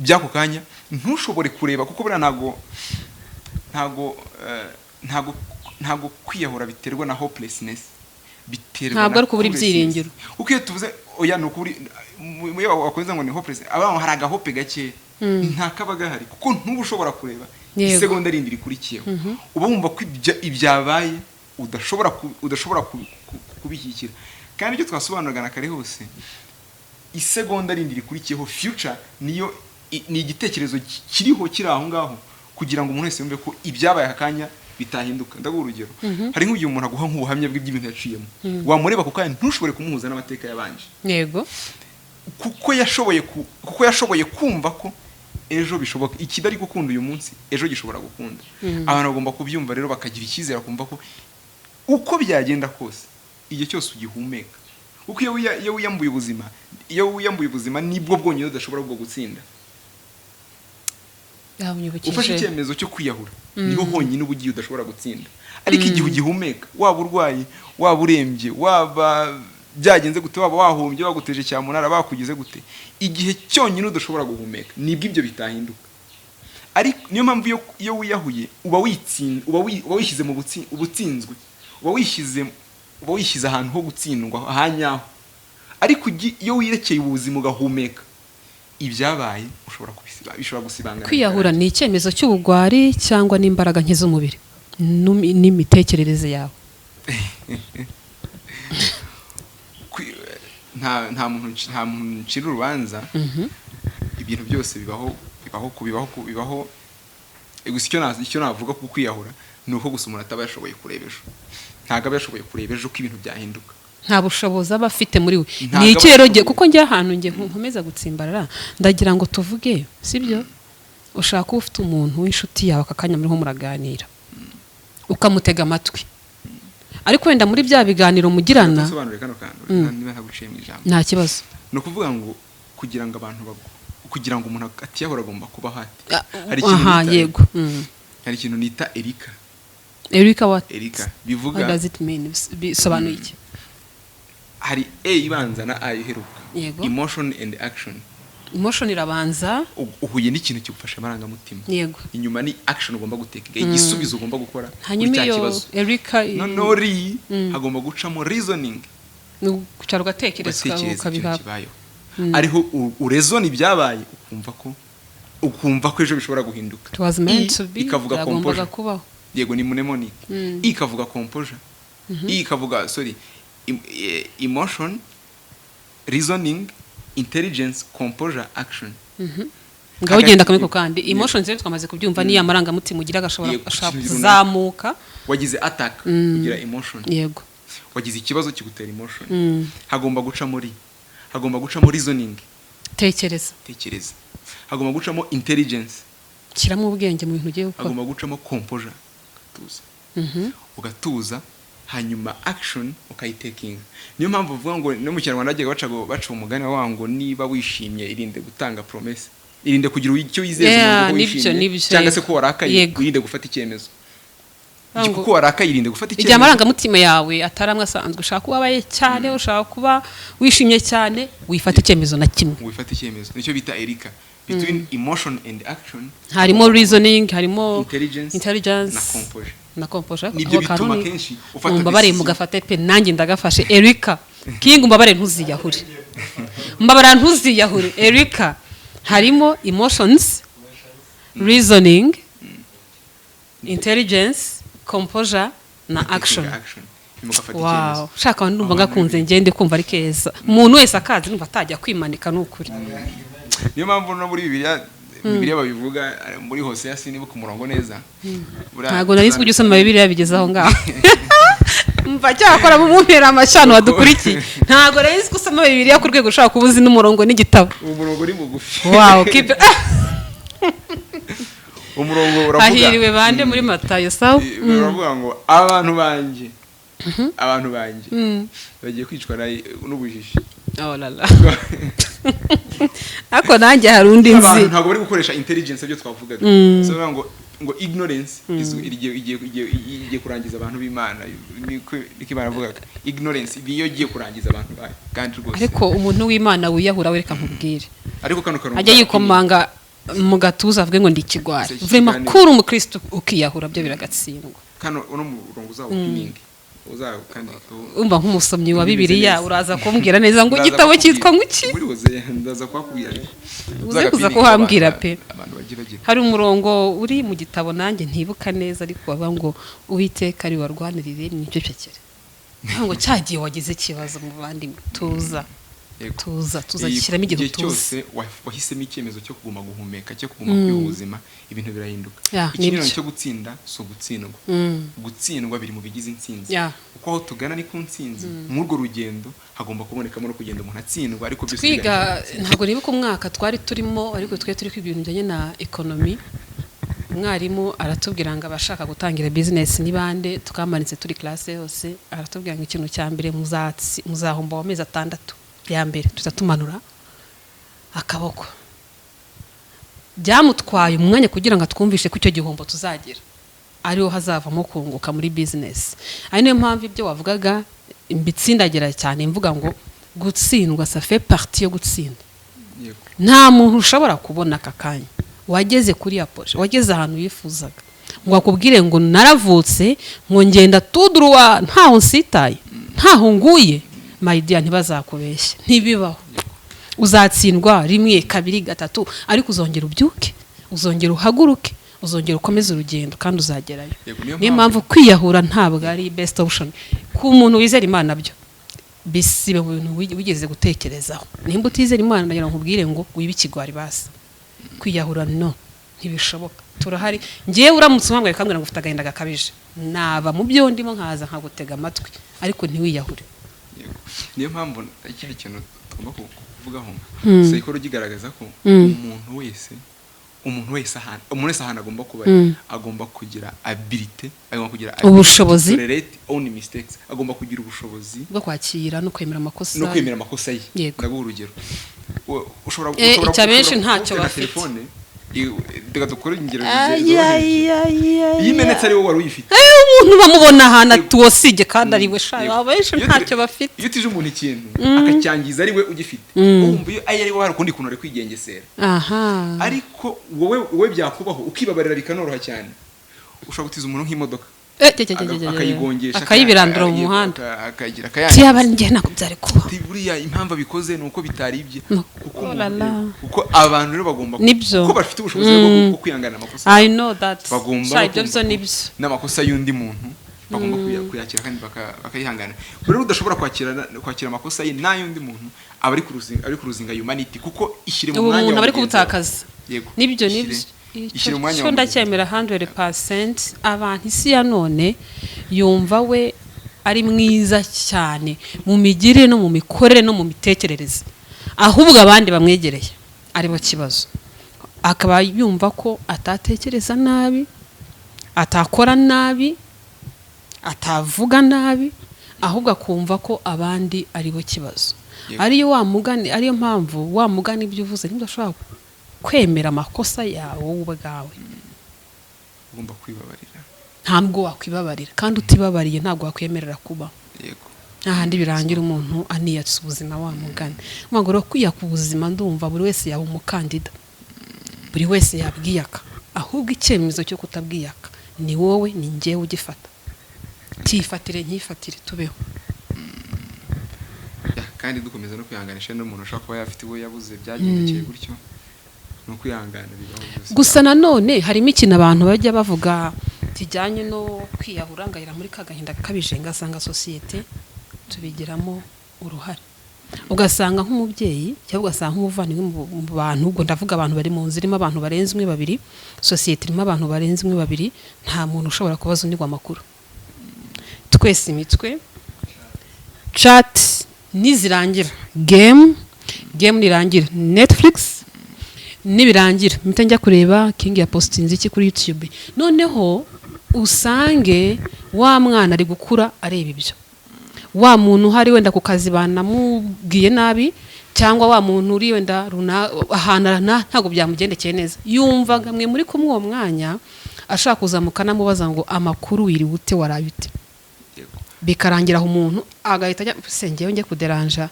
by'ako kanya ntushobore kureba, kuko buriya ntabwo kwiyahura biterwa na hopelessness, biterwa Ntabwo na ari ukubura hopelessness. ibyiringiro. Kuko iyo tuvuze oya, ni ukuri iyo wakoze ngo ni hopeless, abana hari agahope gake, nta kaba gahari, kuko ntuba ushobora kureba isegonda rindi rikurikiyeho. Uba wumva ko ibyabaye udashobora kubishyikira. Kandi ibyo twasobanuraga na kare hose, isegonda rindi rikurikiyeho, future, niyo ni igitekerezo kiriho, kiri aho ngaho, kugira ngo umuntu wese yumve ko ibyabaye aka kanya bitahinduka. Ndaguha urugero: hari nk'igihe umuntu aguha nk'ubuhamya bw'iby'ibintu yaciyemo, wamureba ako kanya ntushobore kumuhuza n'amateka yabanje, kuko yashoboye kumva ko ejo bishoboka. Ikidari gukunda uyu munsi, ejo gishobora gukunda. Abantu bagomba kubyumva rero, bakagira icyizere, bakumva ko uko byagenda kose, igihe cyose ugihumeka, kuko iyo wiyambuye ubuzima, nibwo bwonyine udashobora bwo gutsinda. Unyibukije. Ufashe icyemezo cyo kwiyahura, niho honyine uba ugiye udashobora gutsinda. Ariko igihe ugihumeka, waba urwaye, waba urembye, waba byagenze gute, waba wahombye, baguteje cyamunara, bakugize gute, igihe cyonyine udashobora guhumeka nibwo ibyo bitahinduka. Ariko niyo mpamvu iyo wiyahuye uba wishyize mu ubutsinzwe, uba wishyize ahantu ho gutsindwa ahanyaho. Ariko iyo wirekeye ubuzima ugahumeka, ibyabaye ushobora kubisiba, bishobora gusibangana. Kwiyahura ni icyemezo cy'ubugwari cyangwa n'imbaraga nke z'umubiri n'imitekerereze yawe? Nta muntu ncira urubanza. Ibintu byose bibaho. Gusa icyo navuga ku kwiyahura ni uko gusa umuntu ataba yashoboye kureba ejo, ntabwo aba yashoboye kureba ejo ko ibintu byahinduka. Nta bushobozi aba afite muri we. Ntabwo Ni aba iki rero ashoboye. Kuko njye ahantu njye nkomeza gutsimbarara, ndagira ngo tuvuge, sibyo? Ushaka kuba ufite umuntu w'inshuti yawe, aka kanya muriho muraganira, ukamutega amatwi, ariko wenda muri bya biganiro mugirana Nsobanure kano kantu niba ntaguciye mu ijambo. Nta kibazo. Ni ukuvuga ngo kugira ngo umuntu atiyahura, agomba kuba hati hari ikintu nita hari ikintu nita Erika. Erika what? Erika What bivuga does it mean? Bisobanuye iki? Hari E ibanza na A iheruka. Emotion and action. Emotion irabanza. Uhuye n'ikintu kigufasha amarangamutima, inyuma ni action ugomba guteka, igisubizo ugomba gukora kuri Hanyuma cya iyo kibazo. Erika Noneho ri hagomba gucamo reasoning. Ni ukwicara ugatekereza, Ugatekereza ikintu ukabiha kibayeho. Ariho uraisonna ibyabaye, ukumva ko ejo bishobora guhinduka. It was meant I to be. ikavuga Byagombaga composure. kubaho. Yego, ni mnemonic. I ikavuga composure, I ikavuga, sorry, emotion, reasoning, intelligence, composure, action. Ngaho ugenda kamwe ku Hagati- kandi. Emotions rero twamaze kubyumva, niyo amarangamutima ugira agashobora Yego, ashobora ikintu runaka. kuzamuka. Wagize attack, ugira emotion. Wagize ikibazo kigutera emotion. Hagomba gucamo reasoning. Tekereza. Tekereza. Hagomba gucamo intelligence. Shyiramo ubwenge mu bintu ugiye gukora. Hagomba gucamo composure, ugatuza. Ugatuza, hanyuma action ukayitakinga. Niyo mpamvu uvuga ngo no mu Kinyarwanda bajyaga baca umugani bavuga ngo niba wishimye, irinde gutanga promesse, irinde kugira icyo wizeza umuntu ko Nibyo, wishimye, nibyo, cyangwa se yego. ko warakaye, wirinde gufata icyemezo. Kuko warakaye, irinde gufata Igihe icyemezo. amarangamutima yawe atari amwe asanzwe, ushaka kuba ubabaye cyane, ushaka kuba wishimye cyane, wifata icyemezo na kimwe. Wifata icyemezo, nicyo bita ERICA, between emotion and action. Harimo reasoning, harimo intelligence, intelligence na composure. Na composure. Nibyo Ako bituma kantu kenshi ufata mumbabare, decision. mugafate pe, nanjye ndagafashe. Erika King, umbabare ntuziyahure, mbabara ntuziyahure. Erika harimo emotions, reasoning, intelligence, composure na action. Action. Nyuma ugafata icyemezo. Wow, shaka ndumva Abantu ngakunze, ngende kumva ari keza, umuntu wese akazi numva atajya kwimanika, ni ukuri. Niyo mpamvu no muri Bibiliya babivuga, muri Hoseya, sinibuka umurongo neza. Ntabwo nari nzi ko ujya usoma Bibiliya bigeze aho ngaho. Mva cyakora mumumpera amashano wadukurikiye, ntabwo nari nzi ko usoma Bibiliya ku rwego ushobora kuba uzi n'umurongo n'igitabo. Umurongo ni mugufi. Wow, keep Umurongo uravuga Hahiriwe bande muri Matayo? Sawa. Uravuga ngo abantu banjye bagiye kwicwa n'ubujiji. Oh la la, ariko nanjye hari undi nzi. Abantu ntabwo bari gukoresha intelligence, ibyo twavugaga. So bivuga ngo ignorance igiye kurangiza abantu b'Imana. Niko Imana yavugaga, ignorance niyo igiye kurangiza abantu bayo, kandi rwose. Ariko umuntu w'Imana wiyahura, we reka nkubwire, Ariko kano karongo ajya yikomanga mu gatuza avuge ngo ndi ikigwari. Iki Vraiment, kiganiro- kuri umukristo ukiyahura byo biragatsindwa. Kano uno murongo uzawupininge, uzawukandikaho. Umva, nk'umusomyi wa Bimeze Bibiliya, neza. uraza kumbwira neza ngo Ndaza igitabo kukubwira. cyitwa ngo iki? Muri Hozeya, ndaza kuhakubwira, ariko Uze kuza uzagapininge kuhambwira pe. Abantu bajye bagira. Hari umurongo uri mu gitabo nanjye ntibuka neza, ariko bavuga ngo Uwiteka ari warwanirire mwicecekere, ngo cyagiye wagize ikibazo mu bandi, tuza. Yego. Tuza, tuza, shyiramo igihe, Igihe utuze. cyose wahisemo icyemezo cyo kuguma guhumeka, cyo kuguma kwiha ubuzima, ibintu birahinduka. Yeah, Ikinyuranyo nibyo. cyo gutsinda si ugutsindwa. Gutsindwa biri mu bigize intsinzi. Kuko aho tugana ni ku ntsinzi. Muri urwo rugendo hagomba kubonekamo no kugenda umuntu atsindwa, ariko byose Twiga, biganisha. ntabwo nibuka umwaka twari turimo, ariko twari turi kwiga ibintu bijyanye na economy. Umwarimu aratubwira ngo abashaka gutangira business ni bande? Tukamanitse turi classe yose. Aratubwira ngo ikintu cya mbere muzahomba mu mezi 6 ya mbere. Tuza tumanura akaboko. Byamutwaye umwanya kugira ngo atwumvishe ko icyo gihombo tuzagira ariho hazavamo kunguka muri business. Ari niyo mpamvu ibyo wavugaga mbitsindagira cyane, mvuga ngo gutsindwa ça fait partie yo gutsinda. Nta muntu ushobora kubona aka kanya wageze kuri ya projet, wageze ahantu yifuzaga, ngo akubwire ngo naravutse ngo ngenda tuduruwa, ntaho nsitaye, ntaho nguye. My dear, ntibazakubeshye, ntibibaho. Uzatsindwa rimwe, kabiri, gatatu, ariko uzongera ubyuke, uzongera uhaguruke, uzongera ukomeze urugendo kandi uzagerayo. Yego, niyo Niyo mpamvu kwiyahura ntabwo ari best option ku muntu wizera Imana. Byo bisibe mu bintu wigeze gutekerezaho. Nimba utizera Imana, ndagira ngo nkubwire ngo wibe ikigwari basi. Kwiyahura no, ntibishoboka. Turahari. Ngewe uramutse umpamagaye ukambwira ngo ufite agahinda gakabije, naba mu byo ndimo nkaza nkagutega amatwi, ariko ntiwiyahure. Yego. Niyo mpamvu ikindi kintu tugomba kuvugaho, psychology igaragaza ko umuntu wese ahantu agomba kuba ari, agomba kugira ability, agomba kugira Ubushobozi. to tolerate own mistakes, agomba kugira ubushobozi bwo kwakira no kwemera amakosa. No kwemera amakosa ye. Ndaguha urugero. Ushobora Icya benshi ushobora ntacyo kuba ufite nka bafite. telefone, reka dukore ingero zoroheje. Iyo imenetse ari wowe wari uyifite. Umuntu bamubona ahantu ati uwo sijye kandi ari we sha. Abenshi Iyo ntacyo bafite. Iyo utije umuntu ikintu akacyangiza ari we ugifite, wumva iyo ari we hari ukundi kuntu ari kwigengesera. Ariko wowe byakubaho ukibabarira bikanoroha cyane. Ushobora gutiza umuntu nk'imodoka. Akayigongesha, akayibirandura mu muhanda. Akagira Tiyaba akayangiza. Njye ntabwo byari kuba. Ati, buriya impamvu abikoze ni uko bitari ibye. No. Kuko Oh la la. Kuko abantu rero bagomba, Nibyo. kuko bafite ubushobozi bwo kwihangana amakosa, I know that. bagomba Sha, no ibyo kumva byo ko nibyo. n'amakosa y'undi muntu bagomba kuyakira kandi bakayihangana. Rero udashobora kwakira amakosa ye n'ay'undi muntu aba ari kuruzinga humanity, kuko ishyire mu mwanya ubumuntu wa aba ari mugenzi wawe. kubutakaza. Yego. Nibyo, nibyo. Ishyire mu mwanya Icyo wa mugenzi. ndacyemera 100%. Abantu, isi ya none yumva we ari mwiza cyane mu migirire no mu mikorere no mu mitekerereze, ahubwo abandi bamwegereye aribo kibazo, akaba yumva ko atatekereza nabi, atakora nabi, atavuga nabi, ahubwo akumva ko abandi aribo kibazo. Ariyo wa mugani, ariyo mpamvu wa mugani ibyo uvuze, ntidashobora kwemera amakosa yawe wowe ubwawe. Ugomba kwibabarira. Ntabwo wakwibabarira, kandi utibabariye ntabwo wakwemerera kuba hahandi birangira umuntu aniyatse ubuzima, wa mugani ngo rero kwiyaka ubuzima, ndumva buri wese yaba umukandida, buri wese yabwiyaka. Ahubwo icyemezo cyo kutabwiyaka ni wowe, ni njyewe ugifata. Cyifatire, nkifatire, tubeho. Ya, kandi dukomeza no kwihanganisha n'umuntu ushobora kuba yafite uwo yabuze byagendekeye gutyo, ni ukwihangana, bibaho byose. Gusa nanone harimo ikintu abantu bajya bavuga kijyanye no kwiyahura, ngahera muri ka gahinda gakabije, ngasanga sosiyete tubigiramo uruhare, ugasanga nk'umubyeyi cyangwa ugasanga nk'umuvandimwe mu bantu, ubwo ndavuga abantu bari mu nzu irimo abantu barenze umwe, babiri, sosiyete irimo abantu barenze umwe, babiri, nta muntu ushobora kubaza undi ngo amakuru. Twese imitwe chat nizirangira, game nirangira, Netflix nibirangira, mpita njya kureba King ya postinze iki kuri YouTube. Noneho usange wa mwana ari gukura areba ibyo, wa muntu uhari wenda ku kazi banamubwiye nabi, cyangwa wa muntu uri wenda ahantu ntabwo byamugendekeye neza, yumvaga mwe muri kumwe uwo mwanya ashaka kuzamuka anamubaza ngo: "Amakuru, wiriwe ute, waraye ute?" Bikarangira aho umuntu agahita ajya se, ngewe njye kuderanja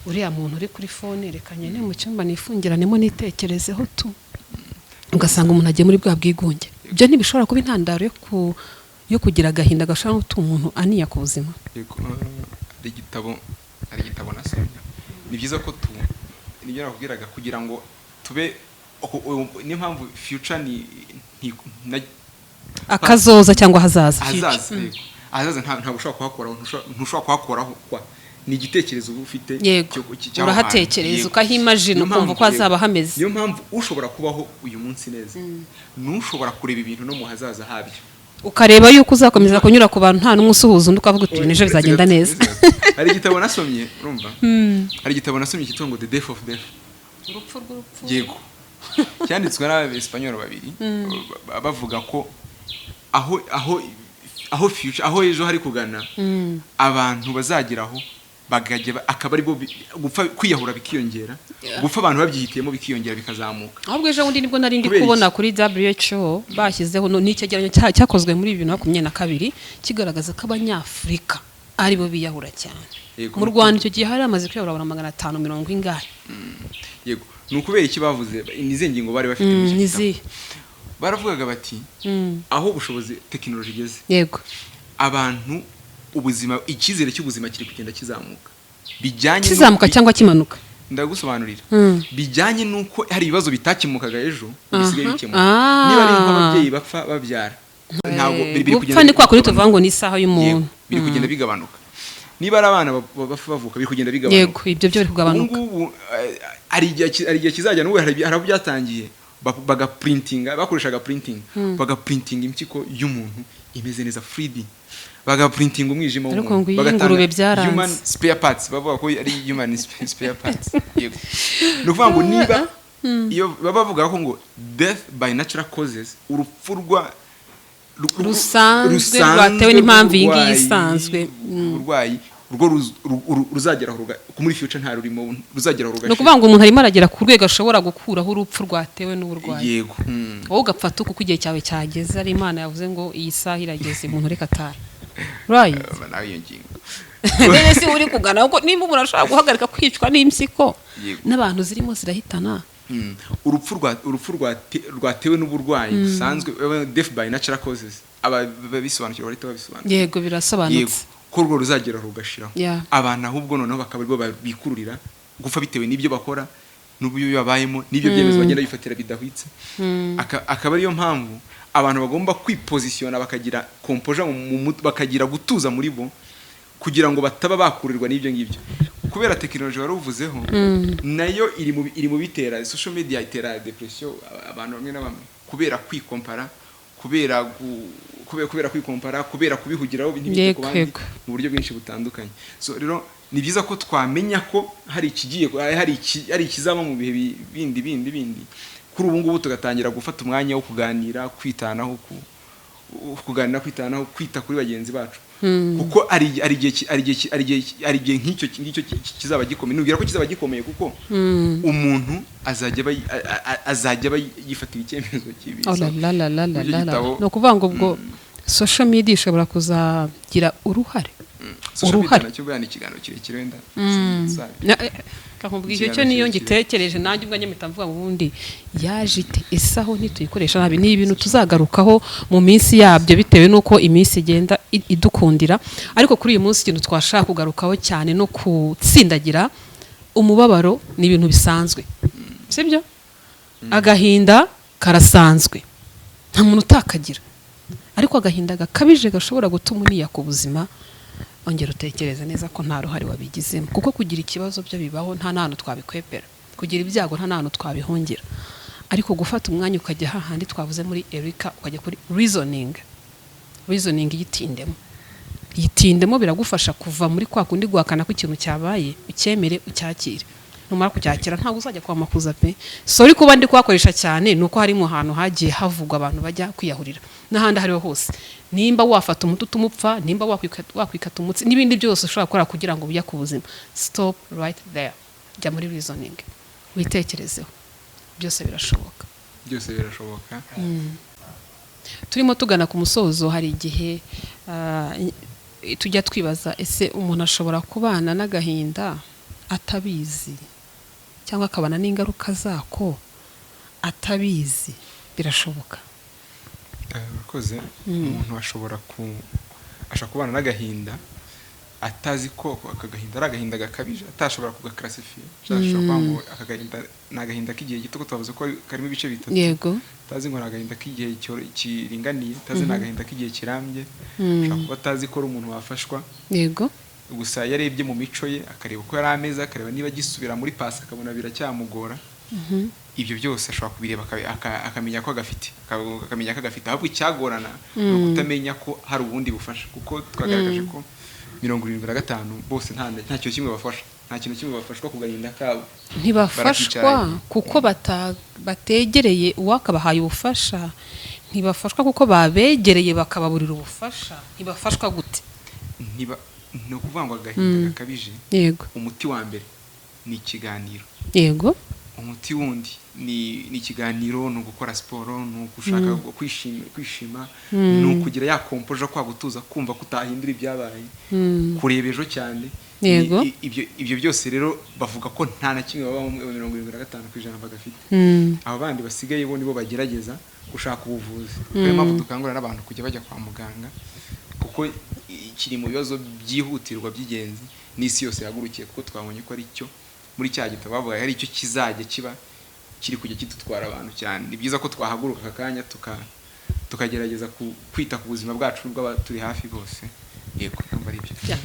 uriya muntu uri kuri phone, reka ngende mu cyumba nifungiranemo nitekerezeho tu. Ugasanga umuntu agiye muri bwa bwigunge. Ibyo ntibishobora kuba intandaro yo kugira agahinda gashobora no gutuma umuntu aniya ku buzima? Yego, hari igitabo nasomye. Ni byiza ko tu nibyo nakubwiraga kugira ngo tube niyo mpamvu future ni Akazoza cyangwa ahazaza. Ahazaza, yego, ahazaza ntabwo ushobora kuhakoraho, ntushobora kuhakoraho kwa ni igitekerezo uba ufite cy'aho Urahatekereza, hantu. Yego. ukahimagine, Niyo ukumva mpamvu, uko hazaba yego. hameze. Niyo mpamvu ushobora kubaho uyu munsi neza n'ushobora kureba ibintu no mu hazaza habyo. Ukareba yuko uzakomeza kunyura ku bantu nta n'umwe usuhuza undi, ukavuga uti: "Ejo bizagenda Uretse neza." gato, uretse gato. Hari igitabo nasomye, urumva, hari igitabo nasomye cyitwa ngo The Death of Death. Urupfu rw'urupfu. Yego, cyanditswe n'Abesipanyoli babiri, bavuga ko aho future, aho ejo hari kugana, abantu bazageraho bakajya akaba aribwo gupfa, kwiyahura bikiyongera, gupfa abantu babyihitiyemo bikiyongera, bikazamuka. Ahubwo ejo bundi nibwo nari ndi Kubera kubona iki? kuri WHO bashyizeho ni icyegeranyo cyakozwe muri 2022, kigaragaza ko Abanyafurika aribo biyahura cyane. Mu Rwanda icyo gihe hari hamaze kwiyahura abantu 500 ingahe. Yego, ni ukubera iki bavuze? Ni izihe ngingo bari bafite muri icyo Ni gitabo? izihe? Baravugaga bati aho ubushobozi, tekinoloji igeze, abantu ubuzima, icyizere cy'ubuzima kiri kugenda kizamuka bijyanye Kizamuka cyangwa kimanuka? Ndagusobanurira. Bijyanye n'uko hari ibibazo bitakemukaga ejo bisigaye bikemuka. Niba ari nk'ababyeyi bapfa babyara, ntabwo biri Gupfa kugenda ni kwa kuri bigabanuka. tuvuga ngo ni isaha y'umuntu. Yego, biri kugenda bigabanuka. Niba ari abana bapfa bavuka, biri kugenda bigabanuka. Yego, ibyo byo biri kugabanuka. Ubu ngubu hari igihe kizajya, n'ubu hari aho byatangiye, bagaprintinga, bakoreshaga printing, bagaprintinga impyiko y'umuntu imeze neza 3D, bagaprintinga umwijima Ariko w'umuntu, ngo iyi bagatanga ngurube byaranze. human spare parts, bavuga ko ari human spare parts. Yego, ni ukuvuga ngo niba iyo baba bavuga ko ngo death by natural causes, urupfu rwa Rusanzwe, rwatewe n'impamvu iyi ngiyi isanzwe. Uburwayi urwo ruzagera aho muri future nta rurimo, ruzagera aho Ni rugashira. ukuvuga ngo umuntu arimo aragera ku rwego ashobora gukuraho urupfu rwatewe n'uburwayi. Yego. Wowe ugapfa tu kuko igihe cyawe cyageze, ari Imana yavuze ngo iyi saha irageze, umuntu reka atahe, right? Nawe iyo ngingo. Rero si uri kugana kuko nimba umuntu ashobora guhagarika kwicwa n'impyiko n'abantu zirimo zirahitana. Urupfu rwatewe n'uburwayi busanzwe, death by natural causes, Ababisobanukirwa bahita babisobanukirwa. Yego, birasobanutse. Yego, ko urwo ruzagera rugashiraho, abantu ahubwo noneho bakaba aribo bikururira gupfa bitewe n'ibyo bakora n'uburyo babayemo n'ibyo byemezo bagenda bifatira bidahwitse. Akaba ariyo mpamvu abantu bagomba kwipozisiyona, bakagira composure bakagira gutuza muri bo, kugira ngo bataba bakurirwa n'ibyo ngibyo, kubera tekinoloji wari uvuzeho nayo iri mu bitera. Social media itera depression abantu bamwe na bamwe kubera kwikompara, kubera kwikompara, kubera kubihugiraho ntibite ku bandi mu buryo bwinshi butandukanye. So rero ni byiza ko twamenya ko hari ikigiye, hari ikizaba mu bihe bindi. Kuri ubu ngubu tugatangira gufata umwanya wo kuganira, kwitanaho, kuganira, kwitanaho, kwita kuri bagenzi bacu, kuko hari igihe nk'icyo ngicyo kizaba gikomeye. Nubwira ko kizaba gikomeye kuko umuntu azajya aba yifatira icyemezo kibi. Oh So, la la la la la muri icyo la la. gitabo- Ni ukuvuga ngo ubwo social media ishobora kuzagira uruhare. Social media Uruhare. nacyo buriya ni ikiganiro kirekire wenda. Kakubwira icyo Ikiganiro niyo kirekire. ngitekereje nanjye ubwanjye mpita mvuga ngo ubundi yaje ite? Ese aho ntituyikoresha nabi? Ni ibintu tuzagarukaho mu minsi yabyo bitewe n'uko iminsi igenda idukundira. Ariko kuri uyu munsi ikintu twashaka kugarukaho cyane no gutsindagira, umubabaro ni ibintu bisanzwe, sibyo? Agahinda karasanzwe, nta muntu utakagira. Ariko agahinda gakabije gashobora gutuma uniyaka ubuzima, ongera utekereze neza ko nta ruhare wabigizemo, kuko kugira ikibazo byo bibaho, nta n'ahantu twabikwepera. Kugira ibyago nta n'ahantu twabihungira. Ariko gufata umwanya ukajya hahandi twavuze muri Erika, ukajya kuri reasoning, reasoning yitindemo, yitindemo, biragufasha kuva muri kwa kundi guhakana ko ikintu cyabaye, ucyemere, ucyakire. Numara kucyakira ntabwo uzajya kwa makuza pe. Sorry kuba ndi kuhakoresha cyane, ni uko hari mu hantu hagiye havugwa abantu bajya kwiyahurira n'ahandi aho ariho hose. Nimba wafata umuti utuma upfa, nimba wakwikata umutsi n'ibindi byose ushobora gukora kugira ngo ujye ku buzima, stop right there, jya muri reasoning, witekerezeho, byose birashoboka. Byose birashoboka. Turimo tugana ku musozo. Hari igihe tujya twibaza: ese umuntu ashobora kubana n'agahinda atabizi, cyangwa akabana n'ingaruka zako atabizi? Birashoboka? Urakoze. Umuntu ashobora kubana n'agahinda atazi ko aka gahinda ari agahinda gakabije, atashobora kugakarasifiya, ashobora kuvuga ngo aka gahinda ni agahinda k'igihe gito, ko twavuze ko karimo ibice bitatu. Atazi ngo ni agahinda k'igihe kiringaniye, atazi ni agahinda k'igihe kirambye. Ashobora kuba atazi ko ari umuntu wafashwa. Gusa iyo arebye mu mico ye, akareba uko yari ameze, akareba niba agisubira muri passé, akabona biracyamugora, ibyo byose ashobora kubireba akamenya ko agafite, akamenya ko agafite. Ahubwo icyagorana ni ukutamenya ko hari ubundi bufasha, kuko twagaragaje ko 75 bose nta kintu kimwe bafasha, nta kintu kimwe bafashwa ku gahinda kabo. Ntibafashwa. Barakicaye. Kuko bategereye uwakabahaye ubufasha. Ntibafashwa kuko babegereye bakababurira ubufasha. Ntibafashwa gute? Ntiba, ni ukuvuga ngo agahinda gakabije, umuti wa mbere ni ikiganiro. Umuti wundi ni ikiganiro, ni ugukora siporo, ni ugushaka kwishima, ni ukugira ya composure, kwa gutuza, kumva ko utahindura ibyabaye, kureba ejo cyane. Ibyo byose rero bavuga ko nta na kimwe baba 75% bagafite. Abo bandi basigaye bo nibo bagerageza gushaka ubuvuzi. Niyo mpamvu dukangurira n'abantu kujya bajya kwa muganga, kuko kiri mu bibazo byihutirwa by'ingenzi n'isi yose yahagurukiye, kuko twabonye ko ari cyo muri cya gitabo bavuga ari cyo kizajya kiba kiri kujya kidutwara abantu cyane. Ni byiza ko twahaguruka aka kanya tukagerageza kwita ku buzima bwacu n'ubw'abaturi hafi bose. Yego, ndumva ari ibyo.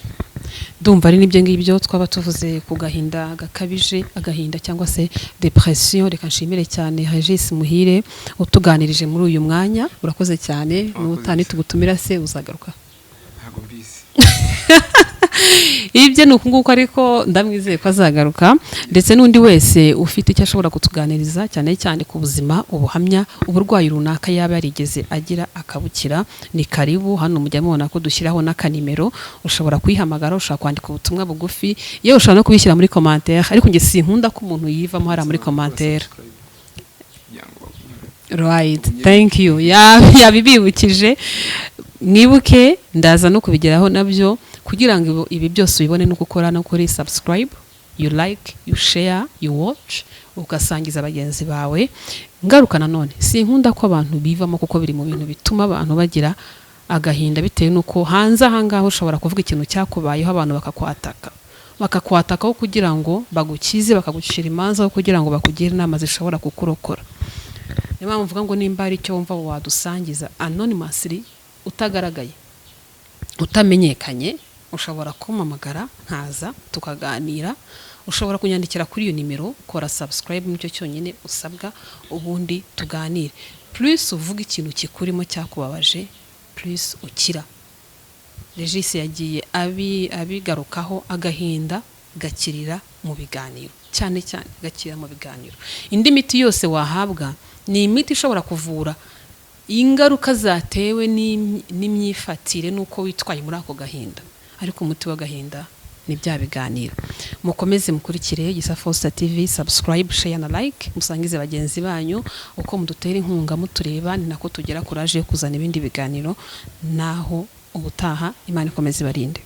Ndumva ari n'ibyo ngibyo twaba tuvuze ku gahinda gakabije, agahinda cyangwa se depression. Reka nshimire cyane Regis Muhire utuganirije muri uyu mwanya. Urakoze cyane. Urakoze. N'ubutaha tugutumira se uzagaruka? Ntabwo mbizi. Ibyo ni uku nguku, ariko ndamwizeye ko azagaruka, ndetse n'undi wese ufite icyo ashobora kutuganiriza, cyane cyane ku buzima, ubuhamya, uburwayi runaka yaba yarigeze agira akabukira, ni karibu hano. Mujya mubona ko dushyiraho n'akanimero, ushobora kuyihamagara, ushobora kwandika ubutumwa bugufi, yewe ushobora no kubishyira muri commentaire. Ariko njye sinkunda ko umuntu yivamo hariya muri commentaire. Kugira ngo Right, thank you. Yabibibukije. Mwibuke ndaza no kubigeraho nabyo, kugira ngo ibi byose ubibone no gukora no kuri subscribe, you like, you share, you watch, ugasangiza bagenzi bawe. Ngaruka nanone, sinkunda ko abantu bivamo, kuko biri mu bintu bituma abantu bagira Agahinda bitewe n'uko hanze ahangaha ushobora kuvuga ikintu cyakubayeho, abantu bakakwataka, bakakwatakaho kugira ngo bagukize, bakagucira imanza aho kugira ngo bakugire inama zishobora kukurokora. Niyo mpamvu mvuga ngo nimba hari icyo wumva wadusangiza anonymously, utagaragaye, utamenyekanye, ushobora kumpamagara nkaza tukaganira, ushobora kunyandikira kuri iyo nimero. Kora subscribe, nicyo cyonyine usabwa, ubundi tuganire. Plus uvuga ikintu kikurimo cyakubabaje, plus ukira. Regis yagiye abigarukaho, agahinda gakirira mu biganiro, cyane cyane gakirira mu biganiro. Indi miti yose wahabwa ni imiti ishobora kuvura ingaruka zatewe n'imyifatire n'uko witwaye muri ako gahinda, ariko umuti w'agahinda ni bya biganiro. Mukomeze mukurikire Gisa Faustin TV, subscribe, share na like, musangize bagenzi banyu. Uko mudutera inkunga mutureba, ni nako tugera kuraje yo kuzana ibindi biganiro. Naho ubutaha, Imana ikomeze ibarinde.